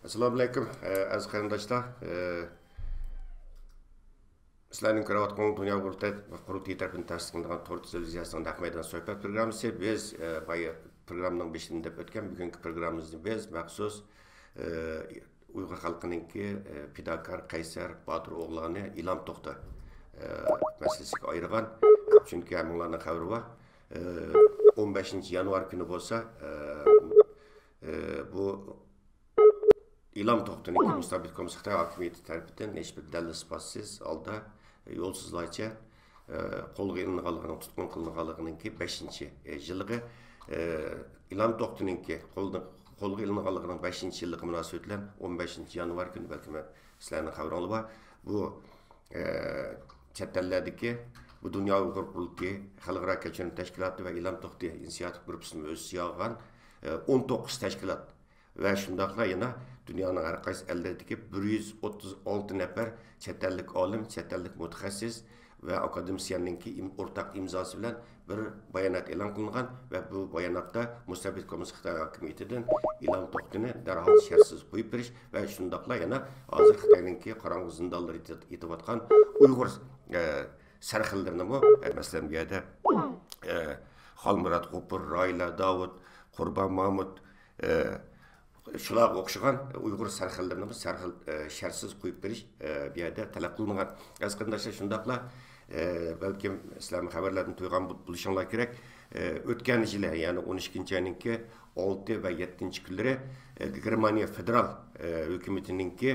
ئەسسالامۇئەلەيكۇم، ئەزىز قېرىنداشلار. سىلەرنىڭ كۆرۈۋاتقىنىڭىز دۇنيا قۇرۇلتاي، قۇرۇلتىيى تەرىپىدىن تەسىس قىلىنغان تور تېلېۋىزىيەسىنىڭ نەق مەيدان سۆھبەت پروگراممىسى. بىز، ئە، بايا پروگراممىنىڭ بېشىدىن دەپ ئۆتكەن، بۈگۈنكى پروگراممىمىزنى بىز مەخسۇس، ئە، ئۇيغۇر خەلقىنىڭكى، ئە، پىداكار، قەيسەر، باتۇر ئوغلانى ئىلھام توختى، ئە، مەسىلىسىگە ئايرىغان. چۈنكى ھەممىڭلارنىڭ خەۋىرى بار. ئە، ئون بەشىنچى يانۋار كۈنى بولسا، ئە، ئە، بۇ ئىلام توختىنىڭكى مۇستەبىت كوممۇنىست خىتاي ھاكىمىيىتى تەرىپىدىن ھېچبىر دەلىل-ئىسپاتسىز ھالدا، ئە، يولسۇزلارچە، ئە، قولغا ئېلىنغانلىقىنىڭ، تۇتقۇن قىلىنغانلىقىنىڭكى بەشىنچى، ئە، يىللىقى، ئە، ئىلام توختىنىڭكى قولدا-، قولغا ئېلىنغانلىقىنىڭ بەشىنچى يىللىقى مۇناسىۋىتى بىلەن ئون بەشىنچى يانۋار كۈنى، بەلكىم سىلەرنىڭ خەۋىرىڭلار بار، بۇ، ئە، چەت ئەللەردىكى بۇ دۇنيا ئۇيغۇر قۇرۇلتىيى، خەلقئارا كەچۈرۈم تەشكىلاتى ۋە ئىلام توختى ئىنىسىياتىپ گۇرۇپپىسىنى ئۆز ئىچىگە ئالغان، ئە، ئون توققۇز تەشكىلات ۋە شۇنداقلا يەنە دۇنيانىڭ ھەر قايسى ئەللىرىدىكى بىر يۈز ئوتتۇز ئالتە نەپەر چەت ئەللىك ئالىم، چەت ئەللىك مۇتەخەسسىس ۋە ئاكادېمىسىيەننىڭكى ئىم-، ئورتاق ئىمزاسى بىلەن بىر بايانات ئېلان قىلىنغان ۋە بۇ باياناتتا مۇستەبىت كوممۇنىست خىتاي ھاكىمىيىتىدىن ئىلام توختىنى دەرھال شەرتسىز قويۇپ بېرىش ۋە شۇنداقلا يەنە ھازىر خىتاينىڭكى قاراڭغۇ زىندانلىرىدا يېتىۋاتقان ئۇيغۇر، ئە، سەرخىللىرىنىمۇ، ئە، مەسىلەن، بۇ يەردە، ئە، خالمۇرات غوپۇر، راھىلە داۋۇت، قۇربان مامۇت، ئە، شۇلارغا ئوخشىغان ئۇيغۇر سەرخىللىرىنىمۇ سەرخىل، ئە، شەرتسىز قويۇپ بېرىش، ئە، بۇ يەردە تەلەپ قىلىنغان. ئەزىز قېرىنداشلار، شۇنداقلا، ئە، بەلكىم سىلەرمۇ خەۋەرلەردىن تۇيغان بو-، بولۇشۇڭلار كېرەك. ئە، ئۆتكەن يىلى، يەنى ئون ئىككىنچى ئاينىڭكى ئالتە ۋە يەتتىنچى كۈنلىرى، ئە، گېرمانىيە فېدېرال، ئە، ھۆكۈمىتىنىڭكى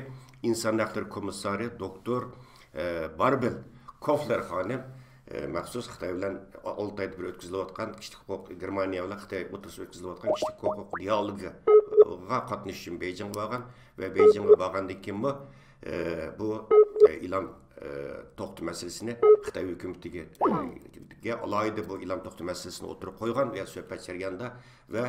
ئىنسان ھەقلىرى كومىسسارى دوكتور، ئە، باربېل كوفلېر خانىم، ئە، مەخسۇس خىتاي بىلەن ئالتە ئايدا بىر ئۆتكۈزۈلۈۋاتقان كىشىلىك ھوقۇق، گېرمانىيە بىلەن خىتاي ئوتتۇرىسىدا ئۆتكۈزۈلۈۋاتقان كىشىلىك ھوقۇق دىئالوگىغا قاتنىشىش ئۈچۈن بېيجىڭغا بارغان ۋە بېيجىڭغا بارغاندىن كېيىنمۇ، ئە، بۇ، ئە، ئىلام، ئە، توختى مەسىلىسىنى خىتاي ھۆكۈمىتىگە، ئە، ئالاھىدە بۇ ئىلام توختى مەسىلىسىنى ئوتتۇرىغا قويغان ۋە سۆھبەت جەريانىدا ۋە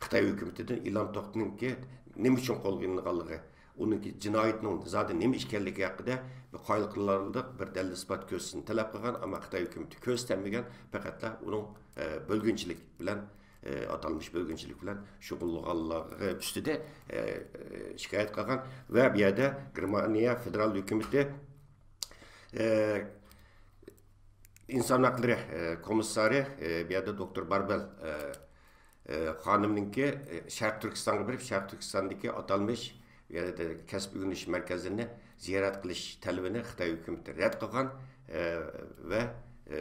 خىتاي ھۆكۈمىتىدىن ئىلام توختىنىڭكى نېمە ئۈچۈن قولغا ئېلىنغانلىقى، ئۇنىڭكى جىنايىتىنىڭ زادى نېمە ئىكەنلىكى ھەققىدە بىر قايىل قىلارلىق بىر دەلىل-ئىسپات كۆرسىتىشنى تەلەپ قىلغان، ئەمما خىتاي ھۆكۈمىتى كۆرسىتەلمىگەن، پەقەتلا ئۇنىڭ، ئە، بۆلگۈنچىلىك بىلەن، ئە، ئاتالمىش بۆلگۈنچىلىك بىلەن شۇغۇللانغانلىقى ئۈستىدە، ئە، ئە، شىكايەت قىلغان ۋە بۇ يەردە گېرمانىيە فېدېرال ھۆكۈمىتى، ئە، ئىنسان ھەقلىرى، ئە، كومىسسارى، ئە، بۇ يەردە دوكتور باربېل، ئە، ئە، خانىمنىڭكى، ئە، شەرقىي تۈركىستانغا بېرىپ، شەرقىي تۈركىستاندىكى ئاتالمىش، ئە، كەسىپ ئۆگىنىش مەركەزلىرىنى زىيارەت قىلىش تەلىپىنى خىتاي ھۆكۈمىتى رەت قىلغان، ئە، ۋە، ئە،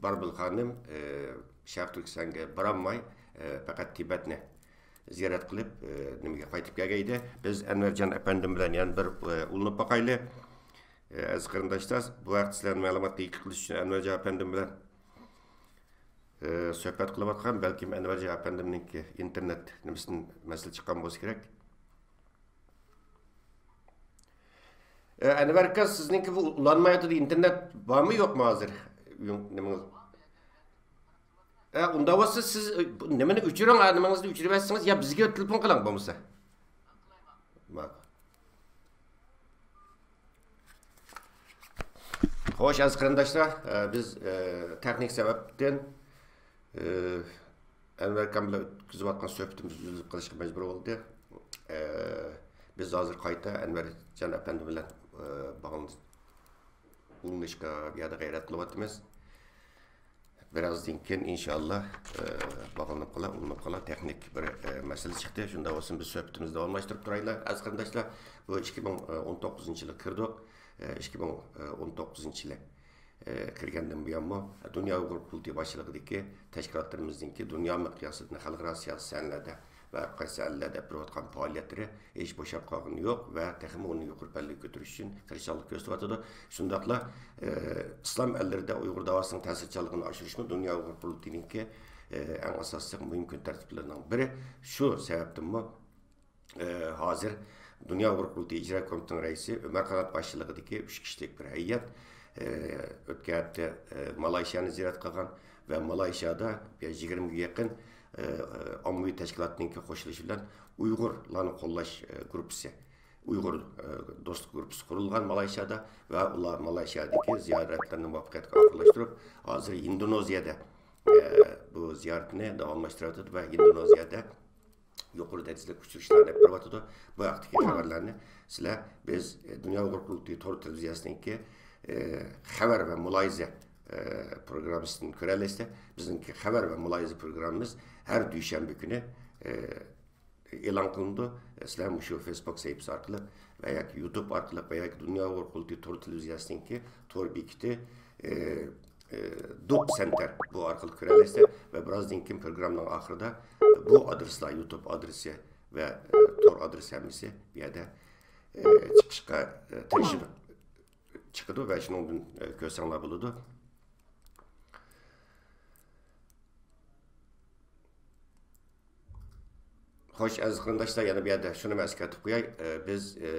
باربېل خانىم، ئە، شەرقىي تۈركىستانغا بارالماي، ئە، پەقەت تىبەتنى زىيارەت قىلىپ، ئە، نېمىگە قايتىپ كەلگەن ئىدى. بىز ئەنۋەرجان ئەپەندىم بىلەن يەنە بىر، ئە، ئۇلىنىپ باقايلى. ئە، ئەزىز قېرىنداشلار، بۇ ھەقتە سىلەرنىڭ مەلۇماتنى ئىگە قىلىش ئۈچۈن ئەنۋەرجان ئەپەندىم بىلەن ئى، سۆھبەت قىلىۋاتقان، بەلكىم ئەنۋەرجان ئەپەندىمنىڭكى ئىنتېرنېت نېمىسىدىن مەسىلە چىققان بولسا كېرەك. ئى، ئەنۋەر ئاكا، سىزنىڭكى بۇ ئۇلانمايۋاتىدۇ، ئىنتېرنېت بارمۇ يوقمۇ ھازىر؟ نېمىڭىز؟ ئە، ئۇنداق بولسا سىز، ئى، بۇ نېمىنى ئۆچۈرۈڭ، ئە، نېمىڭىزنى ئۆچۈرۈۋەتسىڭىز، يا بىزگە تېلېفون قىلىڭ بولمىسا. ماقۇل. خوش، ئەزىز قېرىنداشلار، ئە، بىز، ئە، تېخنىك سەۋەبتىن، ئە، ئەنۋەر ئاكام بىلەن ئۆتكۈزۈۋاتقان سۆھبىتىمىز ئۈزۈلۈپ قېلىشقا مەجبۇر بولدى. ئە، بىز ھازىر قايتا ئەنۋەرجان ئەپەندى بىلەن، ئە، باغلىنىش، ئۇلىنىشقا بۇ يەردە غەيرەت قىلىۋاتىمىز. بىرازدىن كېيىن، ئىنشائاللا، ئە، باغلىنىپ قالا، ئۇلىنىپ قالا، تېخنىك بىر، ئە، مەسىلە چىقتى. شۇنداق بولسۇن، بىز سۆھبىتىمىزنى داۋاملاشتۇرۇپ تۇرايلى، ئەزىز قېرىنداشلار. بۇ ئىككى مىڭ ئون توققۇزىنچى يىلى كىردۇق. ئە، ئىككى مىڭ ئون توققۇزىنچى يىلى، ئە، كىرگەندىن بۇيانمۇ دۇنيا ئۇيغۇر قۇرۇلتىيى باشچىلىقىدىكى تەشكىلاتلىرىمىزنىڭكى دۇنيا مىقياسىدا خەلقئارا سىياسىي سەھنىلەردە ۋە ھەر قايسى ئەللەردە ئېلىپ بېرىۋاتقان پائالىيەتلىرى ھېچ بوشاپ قالغىنى يوق ۋە تېخىمۇ ئۇنى يۇقىرى پەللىگە كۆتۈرۈش ئۈچۈن تىرىشچانلىق كۆرسىتىۋاتىدۇ. شۇنداقلا، ئى، ئىسلام ئەللىرىدە ئۇيغۇر داۋاسىنىڭ تەسىرچانلىقىنى ئاشۇرۇشمۇ دۇنيا ئۇيغۇر قۇرۇلتىيىنىڭكى، ئى، ئەڭ ئاساسلىق مۇھىم كۈن تەرتىپلىرىنىڭ بىرى. شۇ سەۋەبتىنمۇ، ئى، ھازىر دۇنيا ئۇيغۇر قۇرۇلتىيى ئىجرا كومىتېتىنىڭ رەئىسى ئۆمەر قانات باشچىلىقىدىكى ئۈچ كىشىلىك بىر ھەيئەت، ئى، ئۆتكەن ھەپتە، ئى، مالايشىيانى زىيارەت قىلغان ۋە مالايشىيادا يىگىرمىگە يېقىن، ئى، ئاممىۋى تەشكىلاتنىڭكى قوشۇلۇشى بىلەن ئۇيغۇرلارنى قوللاش، ئى، گۇرۇپپىسى، ئۇيغۇر، ئە، دوستلۇق گۇرۇپپىسى قۇرۇلغان مالايشىيادا ۋە ئۇلار مالايشىيادىكى زىيارەتلىرىنى مۇۋەپپەقىيەتلىك ئاخىرلاشتۇرۇپ، ھازىر ھىندونېزىيەدە، ئە، بۇ زىيارىتىنى داۋاملاشتۇرۇۋاتىدۇ ۋە ھىندونېزىيەدە يۇقىرى دەرىجىلىك ئۇچرىشىشلارنى ئېلىپ بېرىۋاتىدۇ. بۇ ھەقتىكى خەۋەرلەرنى سىلەر بىز، ئە، دۇنيا ئۇيغۇر قۇرۇلتىيى تور تېلېۋىزىيەسىنىڭكى، ئە، خەۋەر ۋە مۇلاھىزە، ئە، پروگراممىسىدىن كۆرەلەيسىلەر. بىزنىڭكى خەۋەر ۋە مۇلاھىزە پروگراممىمىز ھەر دۈشەنبە كۈنى، ئە، ئېلان قىلىنىدۇ. سىلەر مۇشۇ فېيسبۇك سەھىپىسى ئارقىلىق ۋە ياكى يۇتۇب ئارقىلىق ۋە ياكى دۇنيا ئۇيغۇر قۇرۇلتىيى تور تېلېۋىزىيەسىنىڭكى تور بېكىتى، ئى، ئى، دوك سەنتەر بۇ ئارقىلىق كۆرەلەيسىلەر ۋە بىرازدىن كېيىن پروگراممىنىڭ ئاخىرىدا بۇ ئادرېسلار، يۇتۇب ئادرېسى ۋە، ئى، تور تور ئادرېسى ھەممىسى بۇ يەردە، ئە، چىقىشقا، ئە، تىرىشىدۇ. چىقىدۇ ۋە شۇنىڭدىن، ئە، كۆرسەڭلار بولىدۇ. خوش، ئەزىز قېرىنداشلار، يەنە بۇ يەردە شۇنىمۇ ئەسكەرتىپ قوياي. ئە، بىز، ئە،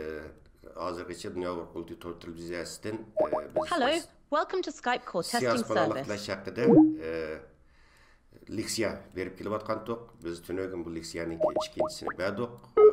ھازىرغىچە دۇنيا ئۇيغۇر قۇرۇلتىيى تور تېلېۋىزىيەسىدىن، ئە، بىز Hello, welcome to Skype call testing سىياسىي پاناھلىق service. تىلەش ھەققىدە، ئە، لېكسىيە بېرىپ كېلىۋاتقانتۇق. بىز تۈنۈگۈن بۇ لېكسىيەنىڭكى ئىككىنچىسىنى بەردۇق. ئە،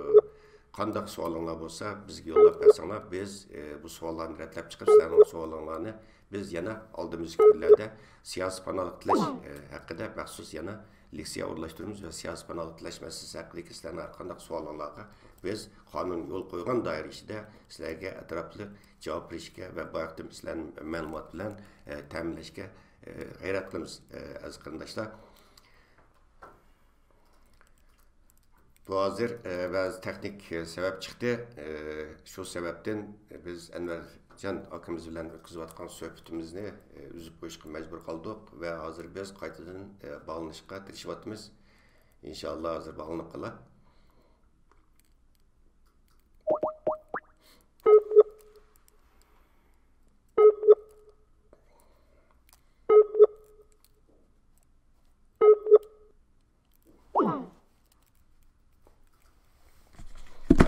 قانداق سوئالىڭلار بولسا، بىزگە يوللاپ بەرسەڭلار، بىز، ئە، بۇ سوئاللارنى رەتلەپ چىقىپ، سىلەرنىڭ سوئالىڭلارنى بىز يەنە ئالدىمىزدىكى كۈنلەردە سىياسىي پاناھلىق تىلەش، ئە، ھەققىدە مەخسۇس يەنە لېكسىيە ئورۇنلاشتۇرىمىز ۋە سىياسىي پاناھلىق تىلەش مەسىلىسى ھەققىدىكى سىلەرنىڭ ھەر قانداق سوئالىڭلارغا بىز قانۇن يول قويغان دائىرە ئىچىدە سىلەرگە ئەتراپلىق جاۋاب بېرىشكە ۋە باياقتىن سىلەرنى مەلۇمات بىلەن، ئە، تەمىنلەشكە، ئە، غەيرەت قىلىمىز، ئە، ئەزىز قېرىنداشلار. بۇ ھازىر، ئە، بەزى تېخنىك، ئە، سەۋەب چىقتى. ئە، شۇ سەۋەبتىن بىز ئەنۋەرجان ئاكىمىز بىلەن ئۆتكۈزۈۋاتقان سۆھبىتىمىزنى، ئە، ئۈزۈپ قويۇشقا مەجبۇر قالدۇق ۋە ھازىر بىز قايتىدىن، ئە، باغلىنىشقا تىرىشىۋاتىمىز. ئىنشاللا ھازىر باغلىنىپ قالار.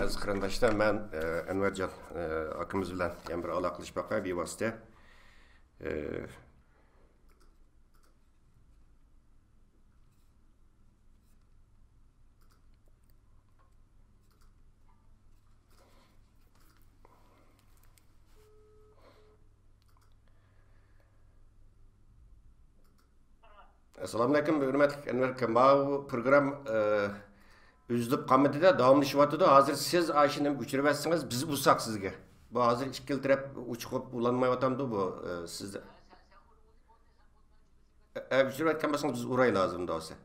ئەزىز قېرىنداشلار، مەن، ئە، ئەنۋەرجان، ئە، ئاكىمىز بىلەن يەنە بىر ئالاقىلىشىپ باقاي بىۋاسىتە. ئە، ئەسسالامۇئەلەيكۇم، ھۆرمەتلىك ئەنۋەر ئاكا. ماۋۇ پروگرامما، ئە، ئۈزۈلۈپ قالمىدى-دە، داۋاملىشىۋاتىدۇ. ھازىر سىز ئاشۇنى ئۆچۈرۈۋەتسىڭىز، بىز ئۇرساق سىزگە. بۇ ھازىر ئىككىلا تەرەپ ئۇچۇق بولۇپ ئۇلانمايۋاتامدۇ بۇ، ئە، سىزدە؟ ئە، ئۆچۈرۈۋەتكەن بولسىڭىز، بىز ئۇرايلى ھازىر ئۇنداق بولسا.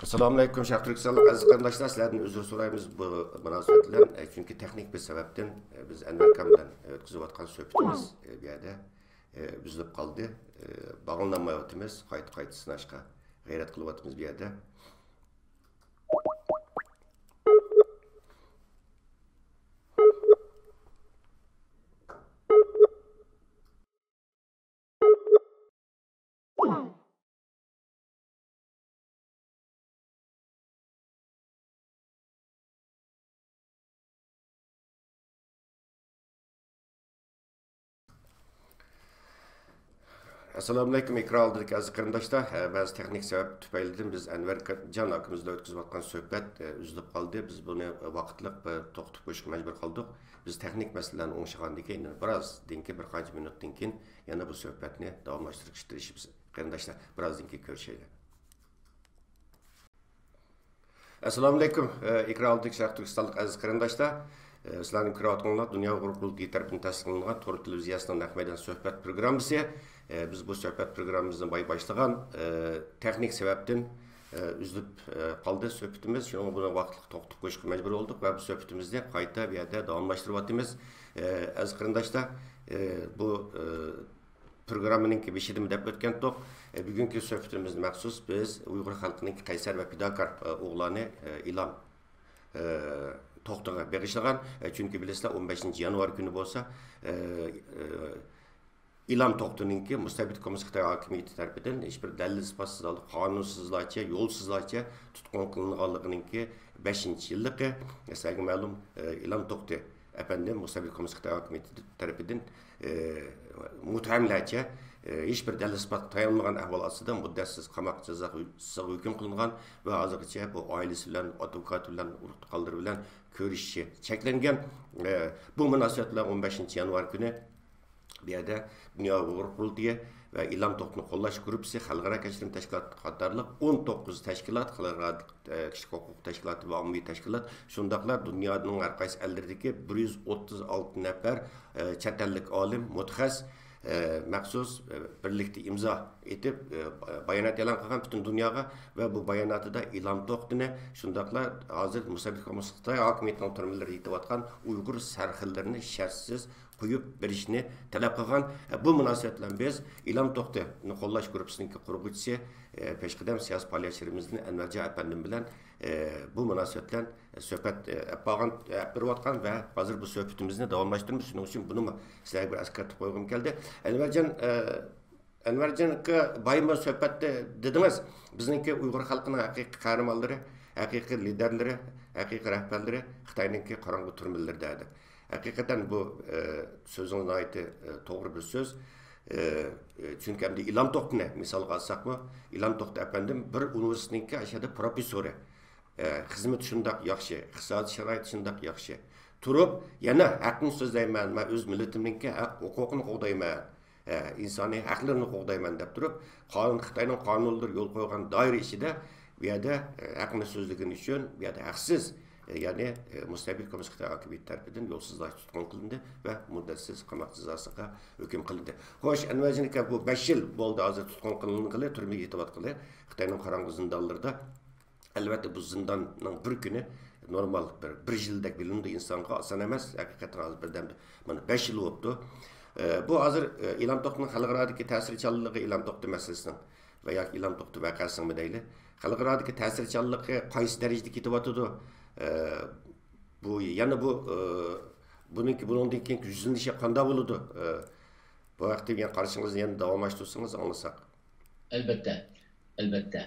ئەسسالامۇئەلەيكۇم، شەرقىي تۈركىستانلىق ئەزىز قېرىنداشلار، سىلەردىن ئۆزۈر سورايمىز بۇ مۇناسىۋەت بىلەن. ئە، چۈنكى تېخنىك بىر سەۋەبتىن، ئە، بىز ئەنۋەر ئاكام بىلەن ئۆتكۈزۈۋاتقان سۆھبىتىمىز، ئە، بۇ يەردە، ئە، ئۈزۈلۈپ قالدى. ئە، باغلىنالمايۋاتىمىز، قايتا، قايتا سىناشقا غەيرەت قىلىۋاتىمىز بۇ يەردە. ئەسسالامۇئەلەيكۇم، ئېكران ئالدىدىكى ئەزىز قېرىنداشلار. ھە، بەزى تېخنىك سەۋەب تۈپەيلىدىن بىز ئەنۋەر جان ئاكىمىز بىلەن ئۆتكۈزۈۋاتقان سۆھبەت، ئە، ئۈزۈلۈپ قالدى. بىز بۇنى ۋاقىتلىق بىر توختىتىپ قويۇشقا مەجبۇر قالدۇق. بىز تېخنىك مەسىلىلەرنى ئوڭشىغاندىن كېيىن، بىرازدىن كېيىن، بىر قانچە مىنۇتتىن كېيىن يەنە بۇ سۆھبەتنى داۋاملاشتۇرۇشقا تىرىشىمىز. قېرىنداشلار، بىرازدىن كېيىن كۆرۈشەيلى. ئەسسالامۇئەلەيكۇم، ئە، ئېكران ئالدىدىكى شەرقىي تۈركىستانلىق ئەزىز قېرىنداشلار. ئە، سىلەرنىڭ كۆرۈۋاتقىنىڭلار دۇنيا ئۇيغۇر قۇرۇلتىيى تەرىپىدىن تەستىقلانغان تور تېلېۋىزىيەسىنىڭ نەق مەيدان سۆھبەت پروگراممىسى. ئە، بىز بۇ سۆھبەت پروگراممىمىزنى بايا باشلىغان، ئە، تېخنىك سەۋەبتىن، ئە، ئۈزۈلۈپ، ئە، قالدى سۆھبىتىمىز. شۇنىڭغا بۇنى ۋاقىتلىق توختىتىپ قويۇشقا مەجبۇر بولدۇق ۋە بۇ سۆھبىتىمىزنى قايتا بۇ يەردە داۋاملاشتۇرۇۋاتىمىز. ئە، ئەزىز قېرىنداشلار، ئە، بۇ، ئە، پروگراممىنىڭكى بېشىدىمۇ دەپ ئۆتكەنتۇق. ئە، بۈگۈنكى سۆھبىتىمىزنى مەخسۇس بىز ئۇيغۇر خەلقىنىڭكى قەيسەر ۋە پىداكار، ئە، ئوغلانى، ئە، ئىلان، ئە، توختىغا بېغىشلىغان. ئە، چۈنكى بىلىسىلەر، ئون بەشىنچى يانۋار كۈنى بولسا، ئە، ئە، ئىلان توختىنىڭكى مۇستەبىت كوممۇنىست خىتاي ھاكىمىيىتى تەرىپىدىن ھېچبىر دەلىل-ئىسپاتسىز ھالدا، قانۇنسىزلارچە، يولسىزلارچە تۇتقۇن قىلىنغانلىقىنىڭكى بەشىنچى يىللىقى. سىلەرگە مەلۇم، ئە، ئىلان توختى ئەپەندى مۇستەبىت كوممۇنىست خىتاي ھاكىمىيىتى تەرىپىدىن، ئى، مۇتتەھەملەرچە، ئى، ھېچبىر دەلىل-ئىسپاتقا تايانمىغان ئەھۋال ئاستىدا مۇددەتسىز قاماق جازاسىغا ھۆكۈم قىلىنغان ۋە ھازىرغىچە بۇ ئائىلىسى بىلەن، ئادۋوكاتى بىلەن، ئۇرۇق-تۇغقانلىرى بىلەن كۆرۈشۈشى چەكلەنگەن. ئى، بۇ مۇناسىۋەت بىلەن ئون بەشىنچى يانۋار كۈنى بۇ يەردە دۇنيا ئۇيغۇر قۇرۇلتىيى ۋە ئىلان توختىنى قوللاش گۇرۇپپىسى، خەلقئارا كەچۈرۈم تەشكىلاتى قاتارلىق ئون توققۇز تەشكىلات، خەلقئارا ئە، كىشىلىك ھوقۇق تەشكىلاتى ۋە ئاممىۋى تەشكىلات، شۇنداقلا دۇنيانىڭ ھەر قايسى ئەللىرىدىكى بىر يۈز ئوتتۇز ئالتە نەپەر، ئە، چەت ئەللىك ئالىم، مۇتەخەسسىس، ئە، مەخسۇس، ئە، بىرلىكتە ئىمزا ئېتىپ، ئە، بايانات ئېلان قىلغان پۈتۈن دۇنياغا ۋە بۇ باياناتىدا ئىلان توختىنى، شۇنداقلا ھازىر مۇستەبىت كوممۇنىست خىتاي ھاكىمىيىتىنىڭ تۈرمىلىرىدە يېتىۋاتقان ئۇيغۇر سەرخىللىرىنى شەرتسىز قويۇپ بېرىشنى تەلەپ قىلغان. بۇ مۇناسىۋەت بىلەن بىز ئىلھام توختىنى قوللاش گۇرۇپپىسىنىڭكى قۇرغۇچىسى، پېشقەدەم سىياسىي پائالىيەتچىلىرىمىزدىن ئەنۋەرجان ئەپەندىم بىلەن بۇ مۇناسىۋەت بىلەن سۆھبەت ئېلىپ بارغان، ئېلىپ بېرىۋاتقان ۋە ھازىر بۇ سۆھبىتىمىزنى داۋاملاشتۇرىمىز. شۇنىڭ ئۈچۈن بۇنىمۇ سىلەرگە بىر ئەسكەرتىپ قويغۇم كەلدى. ئەنۋەرجان، ئەنۋەرجان ئاكا، بايىمۇ سۆھبەتتە دېدىڭىز، بىزنىڭكى ئۇيغۇر خەلقىنىڭ ھەقىقىي قەھرىمانلىرى، ھەقىقىي لىدەرلىرى، ھەقىقىي رەھبەرلىرى خىتاينىڭكى قاراڭغۇ تۈرمىلىرىدە دەپ. ھەقىقەتەن بۇ، ئە، سۆزىڭىز ناھايىتى، ئە، توغرا بىر سۆز. ئە، ئە، چۈنكى ئەمدى ئىلھام توختىنى مىسالغا ئالساقمۇ، ئىلھام توختى ئەپەندىم بىر ئۇنىۋېرسىتېتنىڭكى ئاشۇ يەردە پروفېسسورى. ئە، خىزمىتى شۇنداق ياخشى، ئىقتىسادىي شارائىتى شۇنداق ياخشى. تۇرۇپ، يەنە ھەقنى سۆزلەيمەن، مەن ئۆز مىللىتىمنىڭكى ھەق ھوقۇقىنى قوغدايمەن، ئە، ئىنسانىي ھەقلىرىنى قوغدايمەن دەپ تۇرۇپ، قانۇن، خىتاينىڭ قانۇنلىرى يول قويغان دائىرە ئىچىدە بۇ يەردە، ئە، ھەقنى سۆزلىگىنى ئۈچۈن بۇ يەردە ھەقسىز، ئە، يەنى، ئە، مۇستەبىت كوممۇنىست خىتاي ھاكىمىيىتى تەرىپىدىن يولسىزلاش تۇتقۇن قىلىندى ۋە مۇددەتسىز قاماق جازاسىغا ھۆكۈم قىلىندى. خوش، ئەنۋەرجان ئاكا، بۇ بەش يىل بولدى ھازىر تۇتقۇن قىلىنغىلى، تۈرمىگە يېتىۋاتقىلى، خىتاينىڭ قاراڭغۇ زىندانلىرىدا. ئەلۋەتتە، بۇ زىنداننىڭ بىر كۈنى نورمال بىر، بىر يىلدەك بىلىنىدۇ ئىنسانغا، ئاسان ئەمەس. ھەقىقەتەن ھازىر بىردەمدە، مانا، بەش يىل بوپتۇ. ئە، بۇ ھازىر، ئە، ئىلھام توختىنىڭ خەلقئارادىكى تەسىرچانلىقى، ئىلھام توختى مەسىلىسىنىڭ ۋە ياكى ئىلھام توختى ۋەقەسىنىڭمۇ دەيلى، خەلقئارادىكى تەسىرچانلىقى قايسى دەرىجىدە كېتىۋاتىدۇ؟ ئە، بۇ يەنە بۇ، ئە، بۇنىڭكى، بۇنىڭدىن كېيىنكى يۈزلىنىشى قانداق بولىدۇ؟ ئە، بۇ ھەقتە يەنە قارىشىڭىزنى يەنە داۋاملاشتۇرسىڭىز ئاڭلىساق. ئەلۋەتتە، ئەلۋەتتە.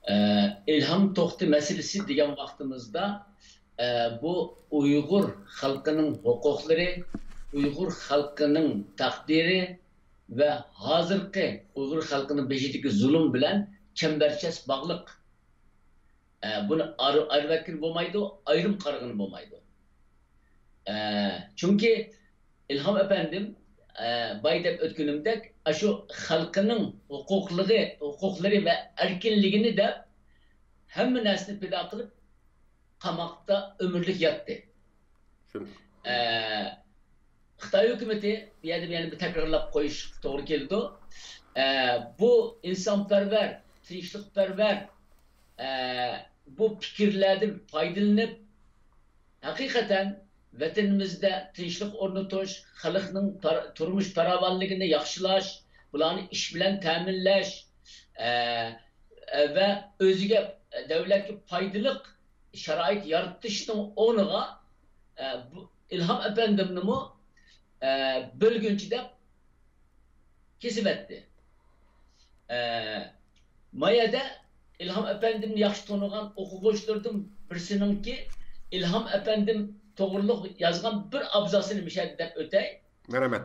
ئە، ئىلھام توختى مەسىلىسى دېگەن ۋاقتىمىزدا، ئە، بۇ ئۇيغۇر خەلقىنىڭ ھوقۇقلىرى، ئۇيغۇر خەلقىنىڭ تەقدىرى ۋە ھازىرقى ئۇيغۇر خەلقىنىڭ بېشىدىكى زۇلۇم بىلەن چەمبەرچاس باغلىق. ئە، بۇنى ئار-، ئايرىۋەتكىلى بولمايدۇ، ئايرىم قارىغىلى بولمايدۇ. ئە، چۈنكى ئىلھام ئەپەندىم، ئە، بايا دەپ ئۆتكىنىمدەك، ئاشۇ خەلقىنىڭ ھوقۇقلىرى، ھوقۇقلىرى ۋە ئەركىنلىكىنى دەپ ھەممە نەرسىنى پىدا قىلىپ، قاماقتا ئۆمۈرلۈك ياتتى. شۇنداق. ئە، خىتاي ھۆكۈمىتى، بۇ يەردە يەنە بىر تەكرارلاپ قويۇشقا توغرا كېلىدۇ. ئە، بۇ ئىنسانپەرۋەر، تىنچلىقپەرۋەر، ئە، بۇ پىكىرلەردىن پايدىلىنىپ، ھەقىقەتەن ۋەتىنىمىزدە تىنچلىق ئورنىتىش، خەلقنىڭ پار-، تۇرمۇش پاراۋانلىقىنى ياخشىلاش، بۇلارنى ئىش بىلەن تەمىنلەش، ئە، ئە، ۋە ئۆزىگە، دۆلەتكە پايدىلىق شارائىت يارىتىشنىڭ ئورنىغا، ئە، بۇ ئىلھام ئەپەندىمنىمۇ، ئە، بۆلگۈنچى دەپ كېسىۋەتتى. ئە، ما يەردە ئىلھام ئەپەندىمنى ياخشى تونۇغان ئوقۇغۇچىلىرىدىن بىرسىنىڭكى ئىلھام ئەپەندىم توغرۇلۇق يازغان بىر ئابزاسىنى مۇشۇ يەردە دەپ ئۆتەي. مەرھەمەت.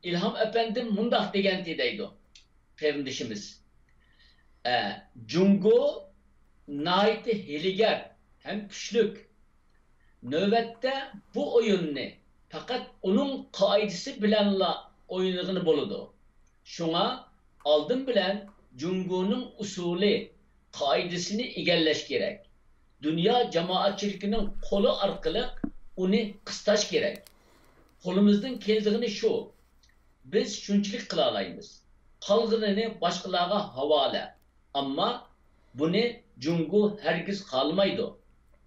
ئىلھام ئەپەندىم مۇنداق دېگەنتى دەيدۇ قېرىندىشىمىز. ئە، جۇڭگو ناھايىتى ھىيلىگەر ھەم كۈچلۈك. نۆۋەتتە بۇ ئويۇننى پەقەت ئۇنىڭ قائىدىسى بىلەنلا ئوينىغىلى بولىدۇ. شۇڭا ئالدىن بىلەن جۇڭگونىڭ ئۇسۇلى، قائىدىسىنى ئىگىلەش كېرەك. دۇنيا جامائەتچىلىكىنىڭ قولى ئارقىلىق ئۇنى قىستاش كېرەك. قولىمىزدىن كېلىدىغىنى شۇ. بىز شۇنچىلىك قىلالايمىز. قالغىنىنى باشقىلارغا ھاۋالە. ئەمما بۇنى جۇڭگو ھەرگىز خالىمايدۇ.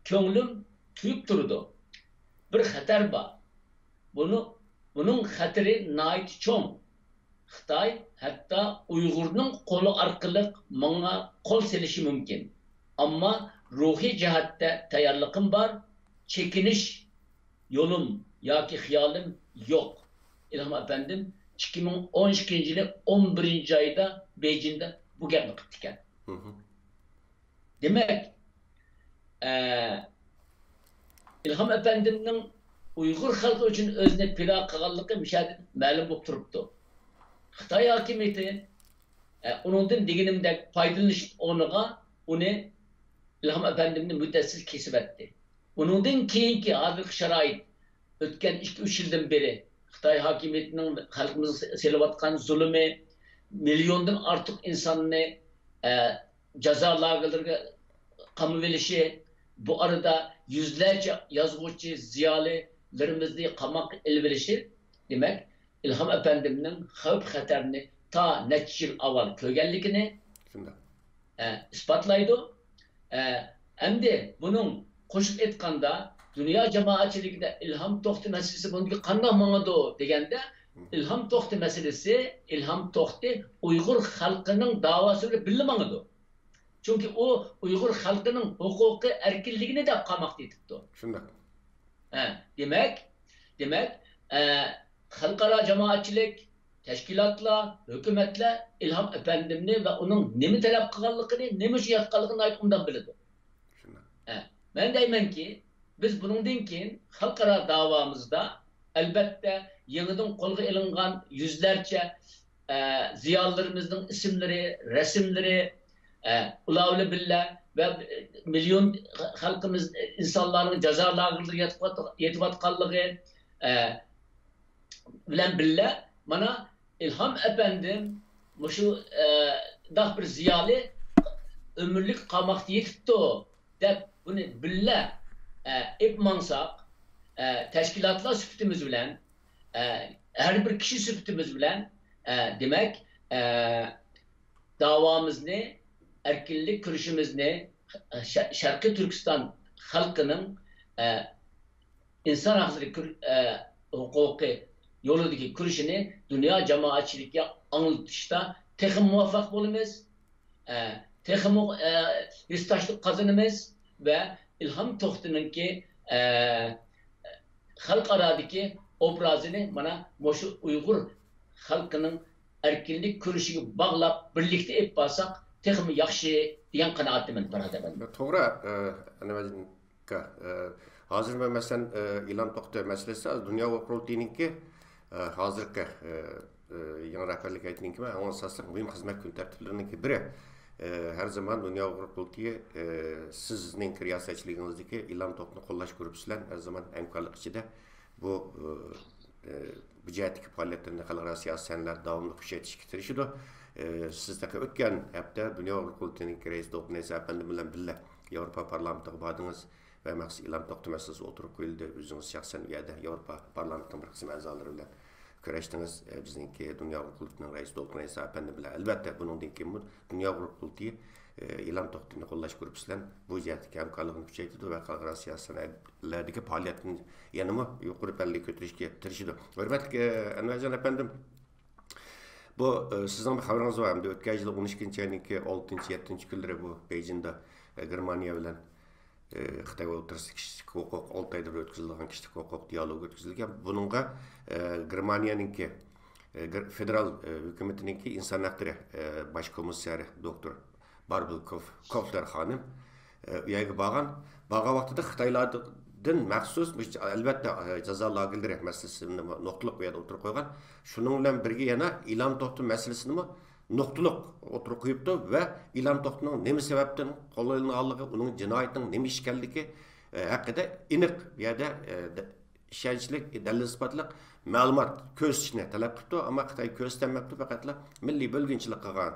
كۆڭلۈم تۇيۇپ تۇرىدۇ. بىر خەتەر بار. بۇنى، بۇنىڭ خەتىرى ناھايىتى چوڭ. خىتاي ھەتتا ئۇيغۇرنىڭ قولى ئارقىلىق ماڭا قول سېلىشى مۇمكىن. ئەمما روھىي جەھەتتە تەييارلىقىم بار. چېكىنىش يولۇم ياكى خىيالىم يوق. ئىلھام ئەپەندىم ئىككى مىڭ ئون ئىككىنچى يىلى ئون بىرىنچى ئايدا بېيجىڭدا بۇ گەپنى قىپتىكەن. مھم. دېمەك، ئە، ئىلھام ئەپەندىمنىڭ ئۇيغۇر خەلقى ئۈچۈن ئۆزىنى پىدا قىلغانلىقى مۇشۇ يەردىن مەلۇم بولۇپ تۇرۇپتۇ. خىتاي ھاكىمىيىتى، ئە، ئۇنىڭدىن دېگىنىمدەك پايدىلىنىش ئورنىغا ئۇنى، ئىلھام ئەپەندىمنى مۇددەتسىز كېسىۋەتتى. ئۇنىڭدىن كېيىنكى ھازىرقى شارائىت، ئۆتكەن ئىككى، ئۈچ يىلدىن بېرى خىتاي ھاكىمىيىتىنىڭ خەلقىمىزغا سېلىۋاتقان زۇلۇمى، مىليوندىن ئارتۇق ئىنساننى، ئە، جازا لاگېرلىرىغا قامىۋېلىشى، بۇ ئارىدا يۈزلەرچە يازغۇچى، زىيالىيلىرىمىزنى قاماققا ئېلىۋېلىشى، دېمەك، ئىلھام ئەپەندىمنىڭ خەۋپ-خەتەرنى تا نەچچە يىل ئاۋۋال كۆرگەنلىكىنى، شۇنداق. ئە، ئىسپاتلايدۇ. ئە، ئەمدى بۇنىڭ قوشۇپ ئېيتقاندا، دۇنيا جامائەتچىلىكىدە ئىلھام توختى مەسىلىسى بۇنىڭدىكى قانداق ماڭىدۇ دېگەندە، ئىلھام توختى مەسىلىسى، ئىلھام توختى ئۇيغۇر خەلقىنىڭ داۋاسى بىلەن بىللە ماڭىدۇ. چۈنكى ئۇ ئۇيغۇر خەلقىنىڭ ھوقۇقى، ئەركىنلىكىنى دەپ قاماقتا يېتىپتۇ. شۇنداق. ھە، دېمەك، دېمەك، ئە، خەلقئارا جامائەتچىلىك، تەشكىلاتلار، ھۆكۈمەتلەر ئىلھام ئەپەندىمنى ۋە ئۇنىڭ نېمە تەلەپ قىلغانلىقىنى، نېمە ئۈچۈن ياتقانلىقىنى ناھايىتى ئوبدان بىلىدۇ. شۇنداق. ھە، مەن دەيمەنكى، بىز بۇنىڭدىن كېيىن خەلقئارا داۋامىزدا، ئەلۋەتتە، يېڭىدىن قولغا ئېلىنغان يۈزلەرچە، ئە، زىيالىيلىرىمىزنىڭ ئىسىملىرى، رەسىملىرى، ئە، ئۇلار بىلەن بىللە ۋە مىليون خەلقىمىز، ئىنسانلارنىڭ جازا لاگېرلىرىدا ياتىۋات-، يېتىۋاتقانلىقى، ئە، بىلەن بىللە، مانا، ئىلھام ئەپەندىم مۇشۇ، ئە، داق بىر زىيالىي ئۆمۈرلۈك قاماقتا يېتىپتۇ، دەپ بۇنى بىللە، ئە، ئېلىپ ماڭساق، ئە، تەشكىلاتلار سۈپىتىمىز بىلەن، ئە، ھەر بىر كىشى سۈپىتىمىز بىلەن، ئە، دېمەك، ئە، داۋامىزنى، ئەركىنلىك كۈرىشىمىزنى، ئە، شە-، شەرقىي تۈركىستان خەلقىنىڭ، ئە، ئىنسان ھەقلىرى كۈر-، ئە، ھوقۇقى يولىدىكى كۈرىشىنى دۇنيا جامائەتچىلىكىگە ئاڭلىتىشتا تېخىمۇ مۇۋەپپەق بولىمىز. ئە، تېخىمۇ، ئە، ھېسداشلىق قازىنىمىز ۋە ئىلھام توختىنىڭكى، ئە، خەلقئارادىكى ئوبرازىنى مانا مۇشۇ ئۇيغۇر خەلقىنىڭ ئەركىنلىك كۈرىشىگە باغلاپ، بىرلىكتە ئېلىپ بارساق، تېخىمۇ ياخشى دېگەن قانائەتتىمەن، پەرھات ئەپەندى. توغرا، ئە، ئەنۋەر ئاكا، ئە، ھازىر مەن، مەسىلەن، ئە، ئىلھام توختى مەسىلىسى دۇنيا ئۇيغۇر قۇرۇلتىيىنىڭكى، ئە، ھازىرقى، ئە، ئە، يېڭى رەھبەرلىك ھەيئىتىنىڭكى ۋە ئۇنىڭ ئاساسلىق مۇھىم خىزمەت كۈن تەرتىپلىرىنىڭكى بىرى. ئە، ھەر زامان دۇنيا ئۇيغۇر قۇرۇلتىيى، ئە، سىزنىڭكى رىياسەتچىلىكىڭىزدىكى ئىلھام توختىنى قوللاش گۇرۇپپىسى بىلەن ھەر زامان ھەمكارلىق ئىچىدە بۇ، ئە، ئە، بۇ جەھەتتىكى پائالىيەتلىرىنى خەلقئارا سىياسىي سەھنىلەردە داۋاملىق كۈچەيتىشكە تىرىشىدۇ. ئە، سىز تېخى ئۆتكەن ھەپتە دۇنيا ئۇيغۇر قۇرۇلتىيىنىڭكى رەئىسى دوكتور نەيسا ئەپەندىم بىلەن بىللە ياۋروپا پارلامېنتىغا باردىڭىز ۋە مەخسۇس ئىلھام توختى مەسىلىسى ئوتتۇرىغا قويۇلدى. ئۆزىڭىز شەخسەن ئۇ يەردە ياۋروپا پارلامېنتىنىڭ بىر قىسىم ئەزالىرى بىلەن كۆرۈشتىڭىز. ئە، بىزنىڭكى دۇنيا ئۇيغۇر قۇرۇلتىيىنىڭ رەئىسى دوكتور نەيسا ئەپەندىم بىلەن. ئەلۋەتتە، بۇنىڭدىن كېيىنمۇ دۇنيا ئۇيغۇر قۇرۇلتىيى، ئە، ئىلھام توختىنى قوللاش گۇرۇپپىسى بىلەن بۇ جەھەتتىكى ھەمكارلىقىنى كۈچەيتىدۇ ۋە خەلقئارا سىياسىي سەھنىلەردىكى پائالىيەتنى يەنىمۇ يۇقىرى پەللىگە كۆتۈرۈشكە تىرىشىدۇ. ھۆرمەتلىك، ئە، ئەنۋەرجان ئەپەندىم، بۇ، ئە، سىزنىڭ بىر خەۋىرىڭىز بار ئەمدى، ئۆتكەن يىل ئون ئىككىنچى ئاينىڭكى ئالتىنچى، يەتتىنچى كۈنلىرى بۇ بېيجىڭدا، ئە، گېرمانىيە بىلەن، ئە، خىتاي ئوتتۇرىسىدا كىشىلىك ھوقۇق، ئالتە ئايدا بىر ئۆتكۈزۈلىدىغان كىشىلىك ھوقۇق دىيالوگى ئۆتكۈزۈلگەن. بۇنىڭغا، ئە، گېرمانىيەنىڭكى، ئە، گېر-، فېدېرال، ئە، ھۆكۈمىتىنىڭكى ئىنسان ھەقلىرى، ئە، باش كومىسسارى دوكتور باربىل كوف-، كوفلېر خانىم، ئە، ئۇ يەرگە بارغان. بارغان ۋاقتىدا خىتايلاردىن مەخسۇس، مۇش-، ئەلۋەتتە، ئە، جازا لاگېرلىرى مەسىلىسىنى نۇقتىلىق بۇ يەردە ئوتتۇرىغا قويغان. شۇنىڭ بىلەن بىرگە يەنە ئىلھام توختى مەسىلىسىنىمۇ نۇقتىلىق ئوتتۇرىغا قويۇپتۇ ۋە ئىلھام توختىنىڭ نېمە سەۋەبتىن قولغا ئېلىنغانلىقى، ئۇنىڭ جىنايىتىنىڭ نېمە ئىش ئىكەنلىكى، ئە، ھەققىدە ئېنىق بۇ يەردە، ئە، دە-، ئىشەنچلىك، دەلىل-ئىسپاتلىق مەلۇمات كۆرسىتىشنى تەلەپ قىپتۇ، ئەمما خىتاي كۆرسىتەلمەپتۇ، پەقەتلا مىللىي بۆلگۈنچىلىك قىلغان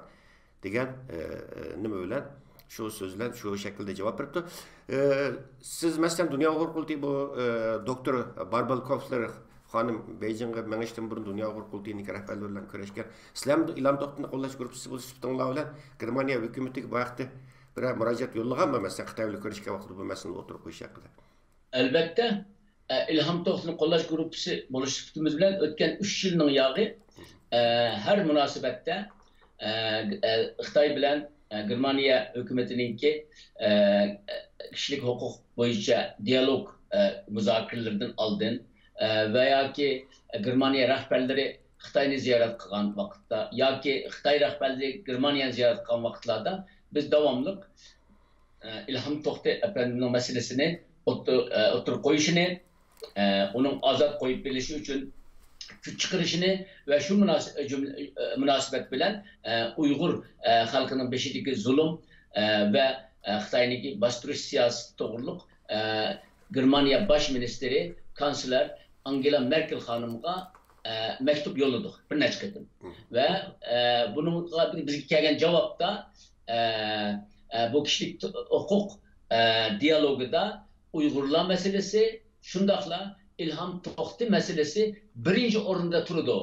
دېگەن، ئە، ئە، نېمە بىلەن، شۇ سۆز بىلەن شۇ شەكىلدە جاۋاب بېرىپتۇ. ئە، سىز، مەسىلەن، دۇنيا ئۇيغۇر قۇرۇلتىيى بۇ، ئە، دوكتور باربىل كوفلېر خانىم بېيجىڭغا مېڭىشتىن بۇرۇن دۇنيا ئۇيغۇر قۇرۇلتىيىنىڭكى رەھبەرلىرى بىلەن كۆرۈشكەن. سىلەرمۇ ئىلھام توختىنى قوللاش گۇرۇپپىسى بولۇش سۈپىتىڭلار بىلەن گېرمانىيە ھۆكۈمىتىگە بۇ ھەقتە بىرەر مۇراجىئەت يوللىغانمۇ؟ مەسىلەن، خىتاي بىلەن كۆرۈشكەن ۋاقتىدا بۇ مەسىلىنى ئوتتۇرىغا قويۇش ھەققىدە. ئەلۋەتتە، ئە، ئىلھام توختىنى قوللاش گۇرۇپپىسى بولۇش سۈپىتىمىز بىلەن ئۆتكەن ئۈچ يىلنىڭ ياغى، ئە، ھەر مۇناسىۋەتتە، ئە، ئە، خىتاي بىلەن، ئە، گېرمانىيە ھۆكۈمىتىنىڭكى، ئە، كىشىلىك ھوقۇق بويىچە دىيالوگ، ئە، مۇزاكىرىلىرىدىن ئالدىن، ئە، ۋە ياكى گېرمانىيە رەھبەرلىرى خىتاينى زىيارەت قىلغان ۋاقىتتا ياكى خىتاي رەھبەرلىرى گېرمانىيەنى زىيارەت قىلغان ۋاقىتلاردا بىز داۋاملىق ئىلھام توختى ئەپەندىمنىڭ مەسىلىسىنى ئوتتۇ-، ئوتتۇرىغا قويۇشىنى، ئۇنىڭ ئازاد قويۇپ بېرىلىشى ئۈچۈن كۈچ چىقىرىشىنى ۋە شۇ مۇناس-، جۈملە-، مۇناسىۋەت بىلەن ئۇيغۇر خەلقىنىڭ بېشىدىكى زۇلۇم ۋە خىتاينىڭكى باستۇرۇش سىياسىتى توغرۇلۇق گېرمانىيە باش مىنىستىرى، كانسلېر ئانگېلا مېركېل خانىمغا مەكتۇپ يوللىدۇق بىر نەچچە قېتىم. ۋە بۇنىڭغا بىزگە كەلگەن جاۋابتا، ئە، ئە، بۇ كىشىلىك ھوقۇق، ئە، دىيالوگىدا ئۇيغۇرلار مەسىلىسى، شۇنداقلا ئىلھام توختى مەسىلىسى بىرىنچى ئورۇندا تۇرىدۇ.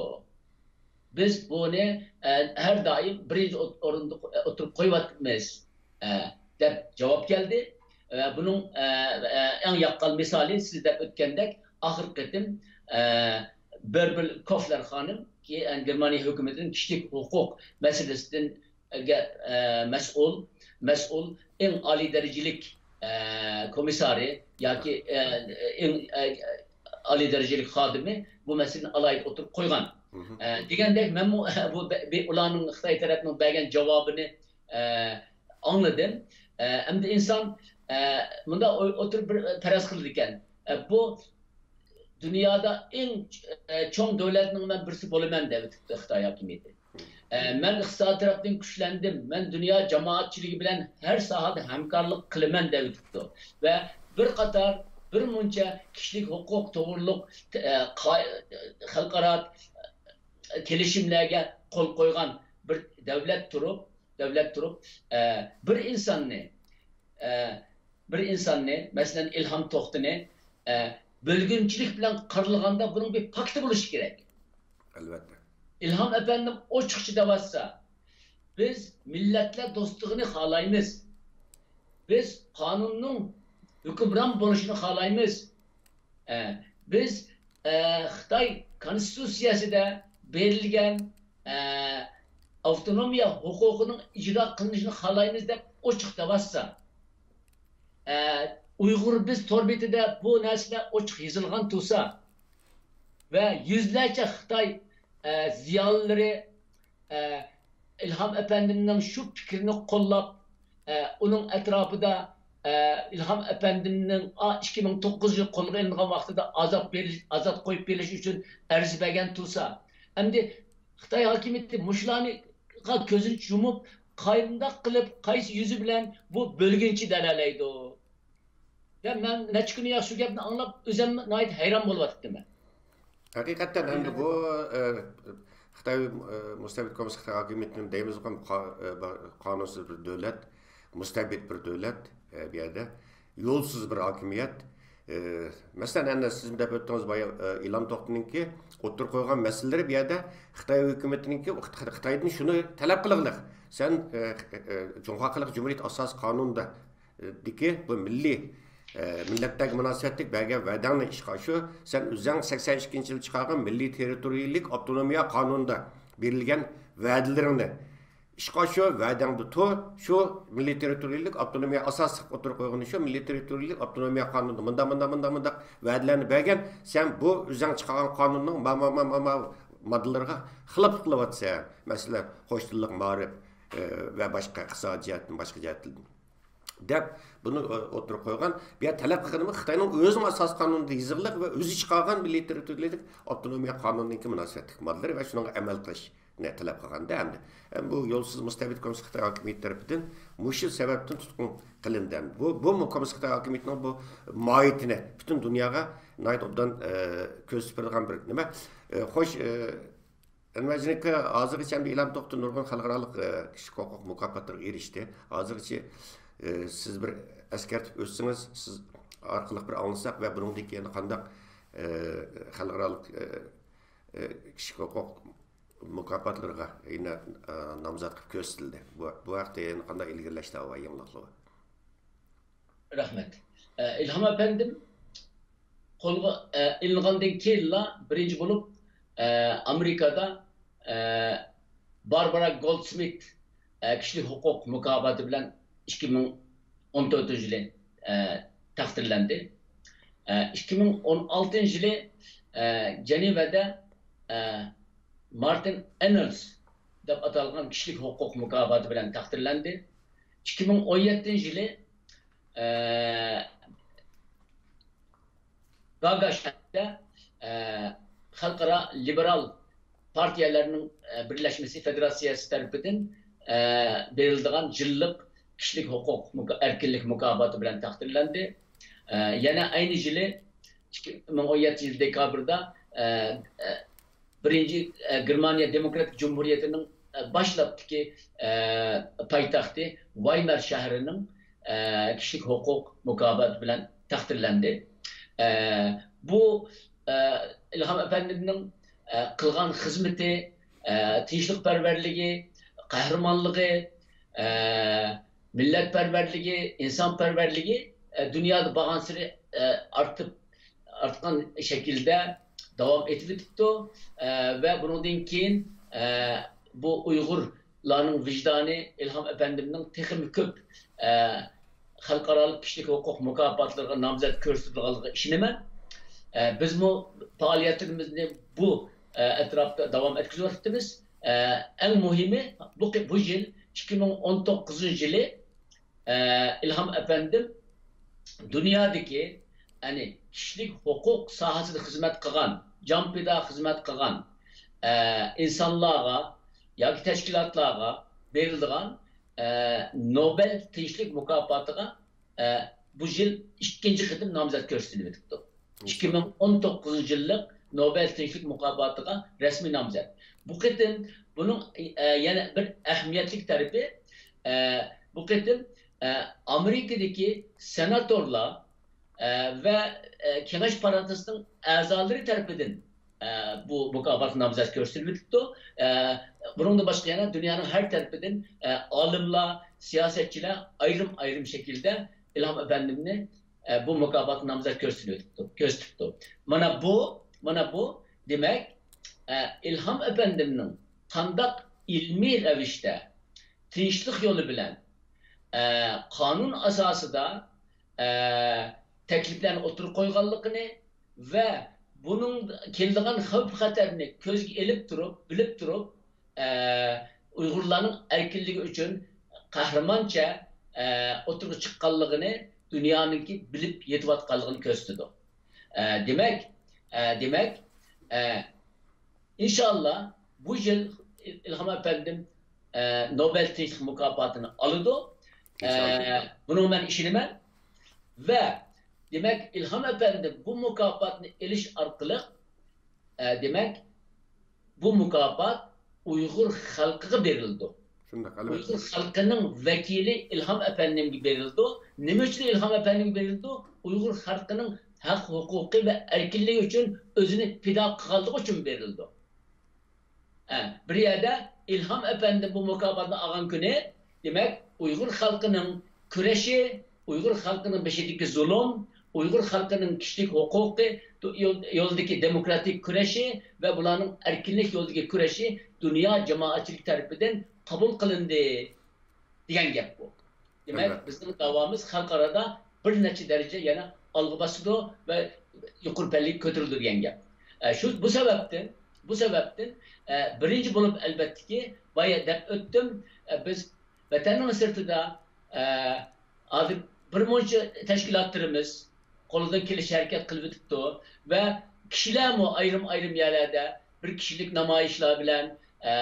بىز بۇنى، ئە، ھەر دائىم بىرىنچى ئوت-، ئورۇندا ئوتتۇرىغا قويۇۋاتىمىز، ئە، دەپ جاۋاب كەلدى. ئە، بۇنىڭ، ئە، ئە، ئەڭ ياققان مىسالى سىز دەپ ئۆتكەندەك، ئاخىرقى قېتىم، ئە، بېربېل كوفلېر خانىم، كى-، ئە، گېرمانىيە ھۆكۈمىتىنىڭ كىشىلىك ھوقۇق مەسىلىسىدىن، ئە، گە-، ئە، مەسئۇل، مەسئۇل ئەڭ ئالىي دەرىجىلىك، ئە، كومىسسارى ياكى، ئە، ئەڭ، ئە، ئالىي دەرىجىلىك خادىمى بۇ مەسىلىنى ئالاھىدە ئوتتۇرىغا قويغان. ئە، دېگەندەك، مەنمۇ بۇ بە-، بە-، ئۇلارنىڭ، خىتاي تەرەپنىڭ بەرگەن جاۋابىنى، ئە، ئاڭلىدىم. ئە، ئەمدى ئىنسان، ئە، مۇنداق ئوي-، ئوتتۇرىغا بىر پەرەز قىلىدىكەن. ئە، بۇ دۇنيادا ئەڭ، ئە، چوڭ دۆلەتنىڭ مەن بىرسى بولىمەن دەۋېتىپتۇ خىتاي ھاكىمىيىتى. ئە، مەن ئىقتىساد تەرەپتىن كۈچلەندىم، مەن دۇنيا جامائەتچىلىكى بىلەن ھەر ساھەدە ھەمكارلىق قىلىمەن دەۋېتىپتۇ. ۋە بىر قاتار، بىر مۇنچە كىشىلىك ھوقۇق توغرۇلۇق، ئە، قا-، خەلقئارا كېلىشىملەرگە قول قويغان بىر دۆلەت تۇرۇپ، دۆلەت تۇرۇپ، ئە، بىر ئىنساننى، ئە، بىر ئىنساننى، مەسىلەن، ئىلھام توختىنى، ئە، بۆلگۈنچىلىك بىلەن قارىلغاندا بۇنىڭ بىر پاكتى بولۇشى كېرەك. ئەلۋەتتە. ئىلھام ئەپەندىم ئوچۇقچە دەۋاتسا، بىز مىللەتلەر دوستلۇقىنى خالايمىز. بىز قانۇننىڭ ھۆكۈمران بولۇشىنى خالايمىز. ئە، بىز، ئە، خىتاي كونستىتۇتسىيەسىدە بېرىلگەن، ئە، ئاپتونومىيە ھوقۇقىنىڭ ئىجرا قىلىنىشىنى خالايمىز دەپ ئوچۇق دەۋاتسا، ئە، ئۇيغۇر بىز تور بېتىدە بۇ نەرسىلەر ئوچۇق يېزىلغان تۇرسا ۋە يۈزلەرچە خىتاي، ئە، زىيالىيلىرى، ئە، ئىلھام ئەپەندىمنىڭ شۇ پىكرىنى قوللاپ، ئە، ئۇنىڭ ئەتراپىدا، ئە، ئىلھام ئەپەندىمنىڭ، ئا، ئىككى مىڭ توققۇزىنچى يىل قولغا ئېلىنغان ۋاقتىدا ئازاد بېرىلىش، ئازاد قويۇپ بېرىلىش ئۈچۈن ئەرز بەرگەن تۇرسا، ئەمدى خىتاي ھاكىمىيىتى مۇشۇلارنىغا كۆزىنى يۇمۇپ، قانداق قىلىپ، قايسى يۈزى بىلەن بۇ بۆلگۈنچى دەۋەلەيدۇ؟ يا، مەن نەچچە كۈن يا شۇ گەپنى ئاڭلاپ، ئۆزۈم ناھايىتى ھەيران بولۇۋاتىپتىمەن. ھەقىقەتەن ئەمدى بۇ، ئە، خىتاي، ئە، مۇستەبىت كوممۇنىست خىتاي ھاكىمىيىتىنى دەيمىزغۇ، قا-، ئە، با-، قانۇنسىز بىر دۆلەت، مۇستەبىت بىر دۆلەت، ئە، بۇ يەردە يولسىز بىر ھاكىمىيەت. ئە، مەسىلەن، ئەنە سىز دەپ ئۆتتىڭىز بايا، ئە، ئىلھام توختىنىڭكى ئوتتۇرىغا قويغان مەسىلىلىرى بۇ يەردە خىتاي ھۆكۈمىتىنىڭكى، خىتاي-، خىتايدىن شۇنى تەلەپ قىلغىلىق. سەن، ئە، ئە، جۇڭخۇا خەلق جۇمھۇرىيىتى ئاساسىي قانۇنىدا دىكى بۇ مىللىي، ئە، مىللەتلەرگە مۇناسىۋەتلىك بەرگەن ۋەدەڭنى ئىشقا ئاشۇر. سەن ئۆزۈڭ سەكسەن ئىككىنچى يىلى چىقارغان مىللىي تېررىتورىيەلىك ئاپتونومىيە قانۇنىدا بېرىلگەن ۋەدىلىرىڭنى ئىشقا ئاشۇر، ۋەدەڭدە تۇر. شۇ مىللىي تېررىتورىيەلىك ئاپتونومىيە ئاساسلىق ئوتتۇرىغا قويغىنى شۇ مىللىي تېررىتورىيەلىك ئاپتونومىيە قانۇنىدا مۇنداق، مۇنداق، مۇنداق، مۇنداق ۋەدىلەرنى بەرگەن. سەن بۇ ئۆزۈڭ چىقارغان قانۇننىڭ ما، ما، ما، ما، ما ماددىلىرىغا خىلاپلىق قىلىۋاتىسەن. مەسىلەن، قوش تىللىق مائارىپ، ئە، ۋە باشقا ئىقتىسادىي جەھەتتىن، باشقا جەھەتتىن. دەپ بۇنى، ئە، ئوتتۇرىغا قويغان. بۇ يەردە تەلەپ قىلغىنىمىز خىتاينىڭ ئۆزىمۇ ئاساسىي قانۇنىدا يېزىقلىق ۋە ئۆزى چىقارغانلىقى مىللىي تېررىتورىيەلىك ئاپتونومىيە قانۇنىنىڭكى مۇناسىۋەتلىك ماددىلىرى ۋە شۇنىڭغا ئەمەل قىلىشنى تەلەپ قىلغاندا، ئەمدى، ئە، بۇ يولسىز مۇستەبىت كوممۇنىست خىتاي ھاكىمىيىتى تەرىپىدىن مۇشۇ سەۋەبتىن تۇتقۇن قىلىندى. ئەمدى بۇ، بۇمۇ كوممۇنىست خىتاي ھاكىمىيىتىنىڭ بۇ ماھىيىتىنى پۈتۈن دۇنياغا ناھايىتى ئوبدان، ئە، كۆرسىتىپ بېرىدىغان بىر نېمە. ئە، خوش، ئە، ئەنۋەر جېنىكا ھازىرغىچە ئەمدى ئىلھام توختى نۇرغۇن خەلقئارالىق، ئە، كىشىلىك ھوقۇق مۇكاپاتلىرىغا ئېرىشتى. ھازىرغىچە، ئە، سىز بىر ئەسكەرتىپ ئۆتسىڭىز، سىز ئارقىلىق بىر ئاڭلىساق ۋە بۇنىڭدىن كېيىن قانداق، ئە، خەلقئارالىق، ئە، ئە، كىشىلىك ھوقۇق مۇكاپاتلىرىغا يەنە، ئە، نامزات قىلىپ كۆرسىتىلدى. بۇ، بۇ ھەقتە يەنە قانداق ئىلگىرىلەشلەر بار، يېڭىلىقلار بار؟ رەھمەت. ئە، ئىلھام ئەپەندىم قولغا، ئە، ئېلىنغاندىن كېيىنلا بىرىنچى بولۇپ، ئە، ئامېرىكادا، ئە، باربارا گولدسمىت، ئە، كىشىلىك ھوقۇق مۇكاپاتى بىلەن ئىككى مىڭ ئون تۆتىنچى يىلى، ئە، تەقدىرلەندى. ئە، ئىككى مىڭ ئون ئالتىنچى يىلى، ئە، جەنېۋەدە، ئە، مارتىن ئەننېلس دەپ ئاتالغان كىشىلىك ھوقۇق مۇكاپاتى بىلەن تەقدىرلەندى. ئىككى مىڭ ئون يەتتىنچى يىلى، ئە، گاگا شەھىرىدە، ئە، خەلقئارا لىبېرال پارتىيەلەرنىڭ، ئە، بىرلەشمىسى فېدېراتسىيەسى تەرىپىدىن، ئە، بېرىلىدىغان يىللىق كىشىلىك ھوقۇق مۇكا-، ئەركىنلىك مۇكاپاتى بىلەن تەقدىرلەندى. ئە، يەنە ئەينى يىلى، ئىككى مىڭ ئون يەتتىنچى يىل دېكابىردا، ئە، ئە، بىرىنچى، ئە، گېرمانىيە دېموكراتىك جۇمھۇرىيىتىنىڭ، ئە، باشلاپتىكى، ئە، پايتەختى ۋايمار شەھىرىنىڭ، ئە، كىشىلىك ھوقۇق مۇكاپاتى بىلەن تەقدىرلەندى. ئە، بۇ، ئە، ئىلھام ئەپەندىمنىڭ، ئە، قىلغان خىزمىتى، ئە، تىنچلىقپەرۋەرلىكى، قەھرىمانلىقى، ئە، مىللەتپەرۋەرلىكى، ئىنسانپەرۋەرلىكى ئە، دۇنيادا بارغانسېرى، ئە، ئارتىپ، ئارتقان شەكىلدە داۋام ئېتىۋېتىپتۇ. ئە، ۋە بۇنىڭدىن كېيىن، ئە، بۇ ئۇيغۇرلارنىڭ ۋىجدانى ئىلھام ئەپەندىمنىڭ تېخىمۇ كۆپ، ئە، خەلقئارالىق كىشىلىك ھوقۇق مۇكاپاتلىرىغا نامزەت كۆرسىتىدىغانلىقىغا ئىشىنىمەن. ئە، بىزمۇ پائالىيەتلىرىمىزنى بۇ، ئە، ئەتراپتا داۋام ئەتكۈزۈۋاتىمىز. ئە، ئەڭ مۇھىمى، بۇ قې-، بۇ يىل، ئىككى مىڭ ئون توققۇزىنچى يىلى، ئە، ئىلھام ئەپەندىم دۇنيادىكى، يەنى كىشىلىك ھوقۇق ساھەسىدە خىزمەت قىلغان، جان پىدا خىزمەت قىلغان، ئە، ئىنسانلارغا ياكى تەشكىلاتلارغا بېرىلىدىغان، ئە، نوبېل تىنچلىق مۇكاپاتىغا، ئە، بۇ يىل ئىككىنچى قېتىم نامزەت كۆرسىتىلىۋېتىپتۇ. ئىككى مىڭ ئون توققۇزىنچى يىللىق نوبېل تىنچلىق مۇكاپاتىغا رەسمىي نامزەت. بۇ قېتىم بۇنىڭ، ئە، يەنە بىر ئەھمىيەتلىك تەرىپى، ئە، بۇ قېتىم، ئە، ئامېرىكىدىكى سېناتورلار، ئە، ۋە، ئە، كېڭەش پالاتاسىنىڭ ئەزالىرى تەرىپىدىن، ئە، بۇ مۇكاپاتقا نامزەت كۆرسىتىلىۋېتىپتۇ. ئە، بۇنىڭدىن باشقا يەنە دۇنيانىڭ ھەر تەرىپىدىن، ئە، ئالىملار، سىياسەتچىلەر ئايرىم-ئايرىم شەكىلدە ئىلھام ئەپەندىمنى، ئە، بۇ مۇكاپاتقا نامزەت كۆرسىتىۋېتىپتۇ، كۆرسىتىپتۇ. مانا بۇ، مانا بۇ، دېمەك، ئە، ئىلھام ئەپەندىمنىڭ قانداق ئىلمىي رەۋىشتە، تىنچلىق يولى بىلەن، ئە، قانۇن ئاساسىدا، ئە، تەكلىپلەرنى ئوتتۇرىغا قويغانلىقىنى ۋە بۇنىڭ كېلىدىغان خەۋپ-خەتەرنى كۆزگە ئېلىپ تۇرۇپ، بىلىپ تۇرۇپ، ئە، ئۇيغۇرلارنىڭ ئەركىنلىكى ئۈچۈن قەھرىمانچە، ئە، ئوتتۇرىغا چىققانلىقىنى دۇنيانىڭكى بىلىپ يېتىۋاتقانلىقىنى كۆرسىتىدۇ. ئە، دېمەك، ئە، دېمەك، ئە، ئىنشاللا بۇ يىل ئىلھام ئەپەندىم، ئە، نوبېل تىنچلىق مۇكاپاتىنى ئالىدۇ. ئە، ئىنشاللا. بۇنىڭغا مەن ئىشىنىمەن. ۋە دېمەك، ئىلھام ئەپەندىم بۇ مۇكاپاتنى ئېلىش ئارقىلىق، ئە، دېمەك، بۇ مۇكاپات ئۇيغۇر خەلقىگە بېرىلىدۇ. شۇنداق، ئەلۋەتتە. ئۇيغۇر خەلقىنىڭ ۋەكىلى ئىلھام ئەپەندىمگە بېرىلىدۇ. نېمە ئۈچۈن ئىلھام ئەپەندىمگە بېرىلىدۇ؟ ئۇيغۇر خەلقىنىڭ ھەق ھوقۇقى ۋە ئەركىنلىكى ئۈچۈن ئۆزىنى پىدا قىلغانلىقى ئۈچۈن بېرىلىدۇ. ھە، بىر يەردە ئىلھام ئەپەندى بۇ مۇكاپاتنى ئالغان كۈنى، دېمەك، ئۇيغۇر خەلقىنىڭ كۈرەشى، ئۇيغۇر خەلقىنىڭ بېشىدىكى زۇلۇم، ئۇيغۇر خەلقىنىڭ كىشىلىك ھوقۇقى يول-، يولىدىكى دېموكراتىك كۈرەشى ۋە بۇلارنىڭ ئەركىنلىك يولىدىكى كۈرەشى دۇنيا جامائەتچىلىكى تەرىپىدىن قوبۇل قىلىندى، دېگەن گەپ بۇ. دېمەك، ئەلۋەتتە. بىزنىڭ داۋامىز خەلقئارادا بىر نەچچە دەرىجە يەنە ئالغا باسىدۇ ۋە يۇقىرى پەللىگە كۆتۈرۈلىدۇ دېگەن گەپ. ئە، شۇ، بۇ سەۋەبتىن، بۇ سەۋەبتىن، ئە، بىرىنچى بولۇپ، ئەلۋەتتىكى، بايا دەپ ئۆتتۈم، ئە، بىز ۋەتەننىڭ سىرتىدا، ئە، ھازىر بىر مۇنچە تەشكىلاتلىرىمىز قولىدىن كېلىشىچە ھەرىكەت قىلىۋېتىپتۇ ۋە كىشىلەرمۇ ئايرىم-ئايرىم يەرلەردە بىر كىشىلىك نامايىشلار بىلەن، ئە،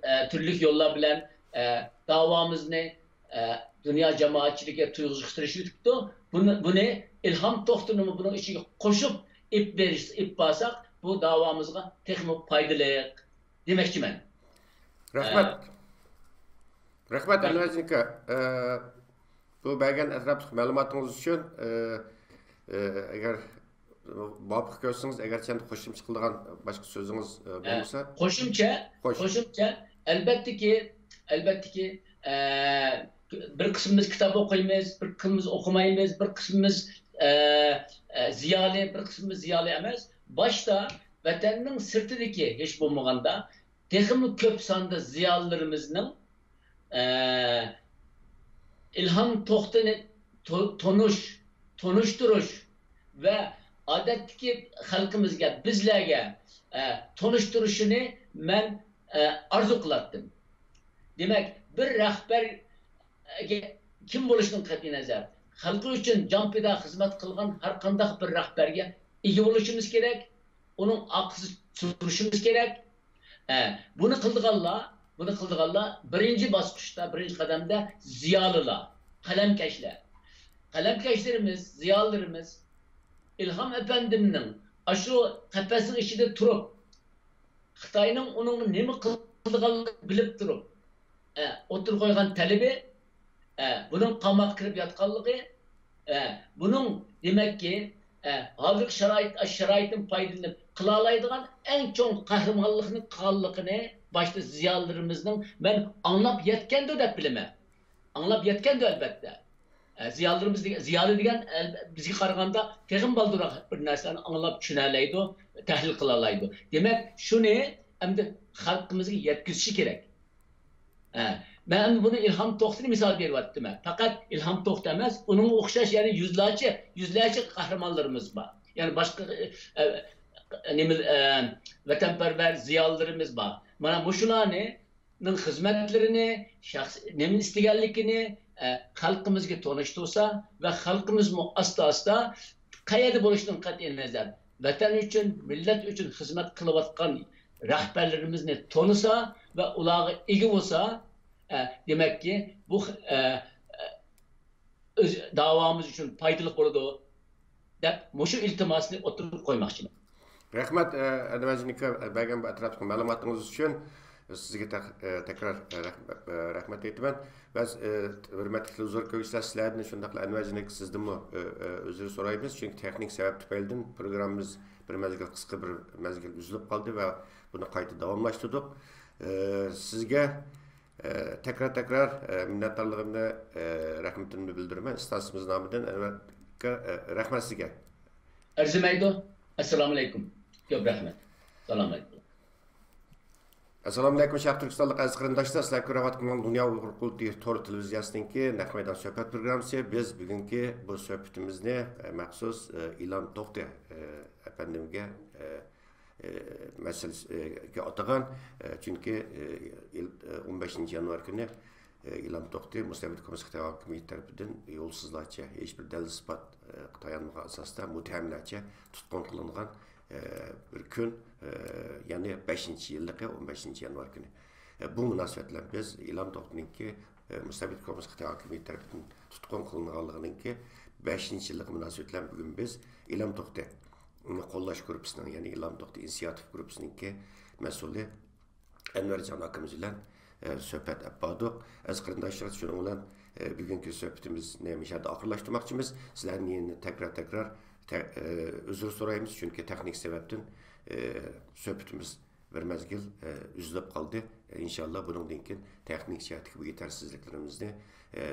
ئە، تۈرلۈك يوللار بىلەن، ئە، داۋامىزنى، ئە، دۇنيا جامائەتچىلىكىگە تۇيغۇزۇشقا تىرىشىۋېتىپتۇ. بۇنى، بۇنى ئىلھام توختىنىمۇ بۇنىڭ ئىچىگە قوشۇپ ئېلىپ بېرىش، ئېلىپ بارساق، بۇ داۋامىزغا تېخىمۇ پايدىلىق دېمەكچىمەن. رەھمەت. ئە، رەھمەت، رەھمەت. ئەنۋەرزىن ئاكا. ئە، بۇ بەرگەن ئەتراپلىق مەلۇماتىڭىز ئۈچۈن، ئە، ئە، ئەگەر مۇۋاپىق كۆرسىڭىز، ئەگەرچە ئەمدى قوشۇمچە قىلىدىغان باشقا سۆزىڭىز، ئە، ئە، بولمىسا. قوشۇمچە، خوش. قوشۇمچە، ئەلۋەتتىكى، ئەلۋەتتىكى، ئە، بىر قىسمىمىز كىتاب ئوقۇيمىز، بىر قىسمىمىز ئوقۇمايمىز، بىر قىسمىمىز، ئە، ئە، زىيالىي، بىر قىسمىمىز زىيالىي ئەمەس. باشتا ۋەتەننىڭ سىرتىدىكى ھېچ بولمىغاندا تېخىمۇ كۆپ ساندا زىيالىيلىرىمىزنىڭ، ئە، ئىلھام توختىنى تو-، تونۇش، تونۇشتۇرۇش ۋە ئادەتتىكى خەلقىمىزگە، بىزلەرگە، ئە، تونۇشتۇرۇشىنى مەن، ئە، ئارزۇ قىلاتتىم. دېمەك، بىر رەھبەر كىم بولۇشىدىن قەتئىينەزەر، خەلقى ئۈچۈن جان پىدا خىزمەت قىلغان ھەر قانداق بىر رەھبەرگە ئىگە بولۇشىمىز كېرەك، ئۇنىڭ ئارقىسىدا تۇرۇشىمىز كېرەك. ھە، بۇنى قىلىدىغانلار، بۇنى قىلىدىغانلار بىرىنچى باسقۇچتا، بىرىنچى قەدەمدە زىيالىيلار، قەلەمكەشلەر. قەلەمكەشلىرىمىز، زىيالىيلىرىمىز ئىلھام ئەپەندىمنىڭ ئاشۇ قەپەسنىڭ ئىچىدە تۇرۇپ، خىتاينىڭ ئۇنىڭغا نېمە قىلىدىغانلىقىنى بىلىپ تۇرۇپ، ئە، ئوتتۇرىغا قويغان تەلىپى، ئە، بۇنىڭ قاماققا كىرىپ ياتقانلىقى، ئە، بۇنىڭ دېمەككى، ئە، ھازىرقى شارائىت، شارائىتتىن پايدىلىنىپ قىلالايدىغان ئەڭ چوڭ قەھرىمانلىقنى قىلغانلىقىنى باشتا زىيالىيلىرىمىزنىڭ مەن ئاڭلاپ يەتكەندۇ دەپ بىلىمەن. ئاڭلاپ يەتكەندۇ، ئەلۋەتتە. ئە، زىيالىيلىرىمىز دېگەن، زىيالىي دېگەن، ئەل-، بىزگە قارىغاندا تېخىمۇ بالدۇرراق بىر نەرسىلەرنى ئاڭلاپ چۈشىنەلەيدۇ، تەھلىل قىلالايدۇ. دېمەك، شۇنى ئەمدى خەلقىمىزگە يەتكۈزۈشى كېرەك. ھە، مەن بۇنى ئىلھام توختىنى مىسال بېرىۋاتىمەن. پەقەت ئىلھام توختى ئەمەس، ئۇنىڭغا ئوخشاش يەنە يۈزلەرچە، يۈزلەرچە قەھرىمانلىرىمىز بار. يەنە باشقا، ئە، نېمە، ئە، ۋەتەنپەرۋەر زىيالىيلىرىمىز بار. مانا مۇشۇلارنىڭ خىزمەتلىرىنى، شەخس نېمىنى ئىستىگەنلىكىنى، ئە، خەلقىمىزگە تونۇشتۇرسا ۋە خەلقىمىزمۇ ئاستا-ئاستا قەيەردە بولۇشىدىن قەتئىينەزەر، ۋەتەن ئۈچۈن، مىللەت ئۈچۈن خىزمەت قىلىۋاتقان رەھبەرلىرىمىزنى تونۇسا ۋە ئۇلارغا ئىگە بولسا، ئە، دېمەككى، بۇ، ئە، ئۆز داۋامىز ئۈچۈن پايدىلىق بولىدۇ، دەپ مۇشۇ ئىلتىماسنى ئوتتۇرىغا قويماقچىمەن. رەھمەت، ئە، ئەنۋەر جېنىكا، بەرگەن بۇ ئەتراپلىق مەلۇماتىڭىز ئۈچۈن. سىزگە تەق-، ئە، تەكرار، ئە، رەھمەت، ئە، رەھمەت ئېيتىمەن. ۋە، ئە، ھۆرمەتلىك تېلېۋىزور كۆرگۈچىلەر، سىلەردىن شۇنداقلا ئەنۋەر جېنىكا سىزدىنمۇ، ئە، ئە، ئۆزرى سورايمىز. چۈنكى تېخنىك سەۋەب تۈپەيلىدىن پروگراممىمىز بىر مەزگىل، قىسقا بىر مەزگىل ئۈزۈلۈپ قالدى ۋە بۇنى قايتا داۋاملاشتۇردۇق. ئە، سىزگە ئە، تەكرار-تەكرار، ئە، مىننەتدارلىقىمنى، ئە، رەھمىتىمنى بىلدۈرىمەن ئىستانسىمىز نامىدىن. ئەنۋەر ئاكا، ئە، رەھمەت سىزگە. ئەرزىمەيدۇ. ئەسسالامۇئەلەيكۇم. كۆپ رەھمەت. سالام ئەلەيكۇم. ئەسسالامۇئەلەيكۇم، شەرقىي تۈركىستانلىق ئەزىز قېرىنداشلار. سىلەر كۆرۈۋاتقىنىڭ دۇنيا ئۇيغۇر قۇرۇلتىيى تور تېلېۋىزىيەسىنىڭكى نەق مەيدان سۆھبەت پروگراممىسى. بىز بۈگۈنكى بۇ سۆھبىتىمىزنى، ئە، مەخسۇس، ئە، ئىلھام توختى، ئە، ئەپەندىمگە، ئە، ئە، مەسىلىسىگە ئاتىغان، ئە، چۈنكى، ئە، ئىل-، ئە، ئون بەشىنچى يانۋار كۈنى، ئە، ئىلھام توختى مۇستەبىت كوممۇنىست خىتاي ھاكىمىيىتى تەرىپىدىن يولسىزلارچە، ھېچبىر دەلىل-ئىسپاتقا تايانمىغان ئاساستا مۇتتەھەملەرچە تۇتقۇن قىلىنغان، ئە، بىر كۈن، ئە، يەنى بەشىنچى يىللىقى ئون بەشىنچى يانۋار كۈنى. ئە، بۇ مۇناسىۋەت بىلەن بىز ئىلھام توختىنىڭكى، ئە، مۇستەبىت كوممۇنىست خىتاي ھاكىمىيىتى تەرىپىدىن تۇتقۇن قىلىنغانلىقىنىڭكى بەشىنچى يىللىقى مۇناسىۋىتى بىلەن بۈگۈن بىز ئىلھام توختى قوللاش گۇرۇپپىسىنىڭ، يەنى ئىلھام توختى ئىنىسىياتىپ گۇرۇپپىسىنىڭكى مەسئۇلى ئەنۋەرجان ئاكىمىز بىلەن، ئە، سۆھبەت ئېلىپ باردۇق. ئەزىز قېرىنداشلار، شۇنىڭ بىلەن، ئە، بۈگۈنكى سۆھبىتىمىزنى مۇشۇ يەردە ئاخىرلاشتۇرماقچىمىز. سىلەرنى يەنە تەكرار-تەكرار تە-، ئە، ئۆزرە سورايمىز، چۈنكى تېخنىك سەۋەبتىن، ئە، سۆھبىتىمىز بىر مەزگىل، ئە، ئۈزۈلۈپ قالدى. ئىنشاللا بۇنىڭدىن كېيىن تېخنىك جەھەتتىكى بۇ يېتەرسىزلىكلىرىمىزنى، ئە،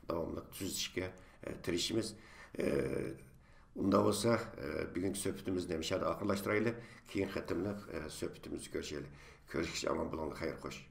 داۋاملىق تۈزىتىشكە، ئە، تىرىشىمىز. ئە، ئۇنداق بولسا، ئە، بۈگۈنكى سۆھبىتىمىزنى مۇشۇ يەردە ئاخىرلاشتۇرايلى. كېيىنكى قېتىملىق، ئە، سۆھبىتىمىزدە كۆرۈشەيلى. كۆرۈشكىچە ئامان بولۇڭلار، خەير خوش.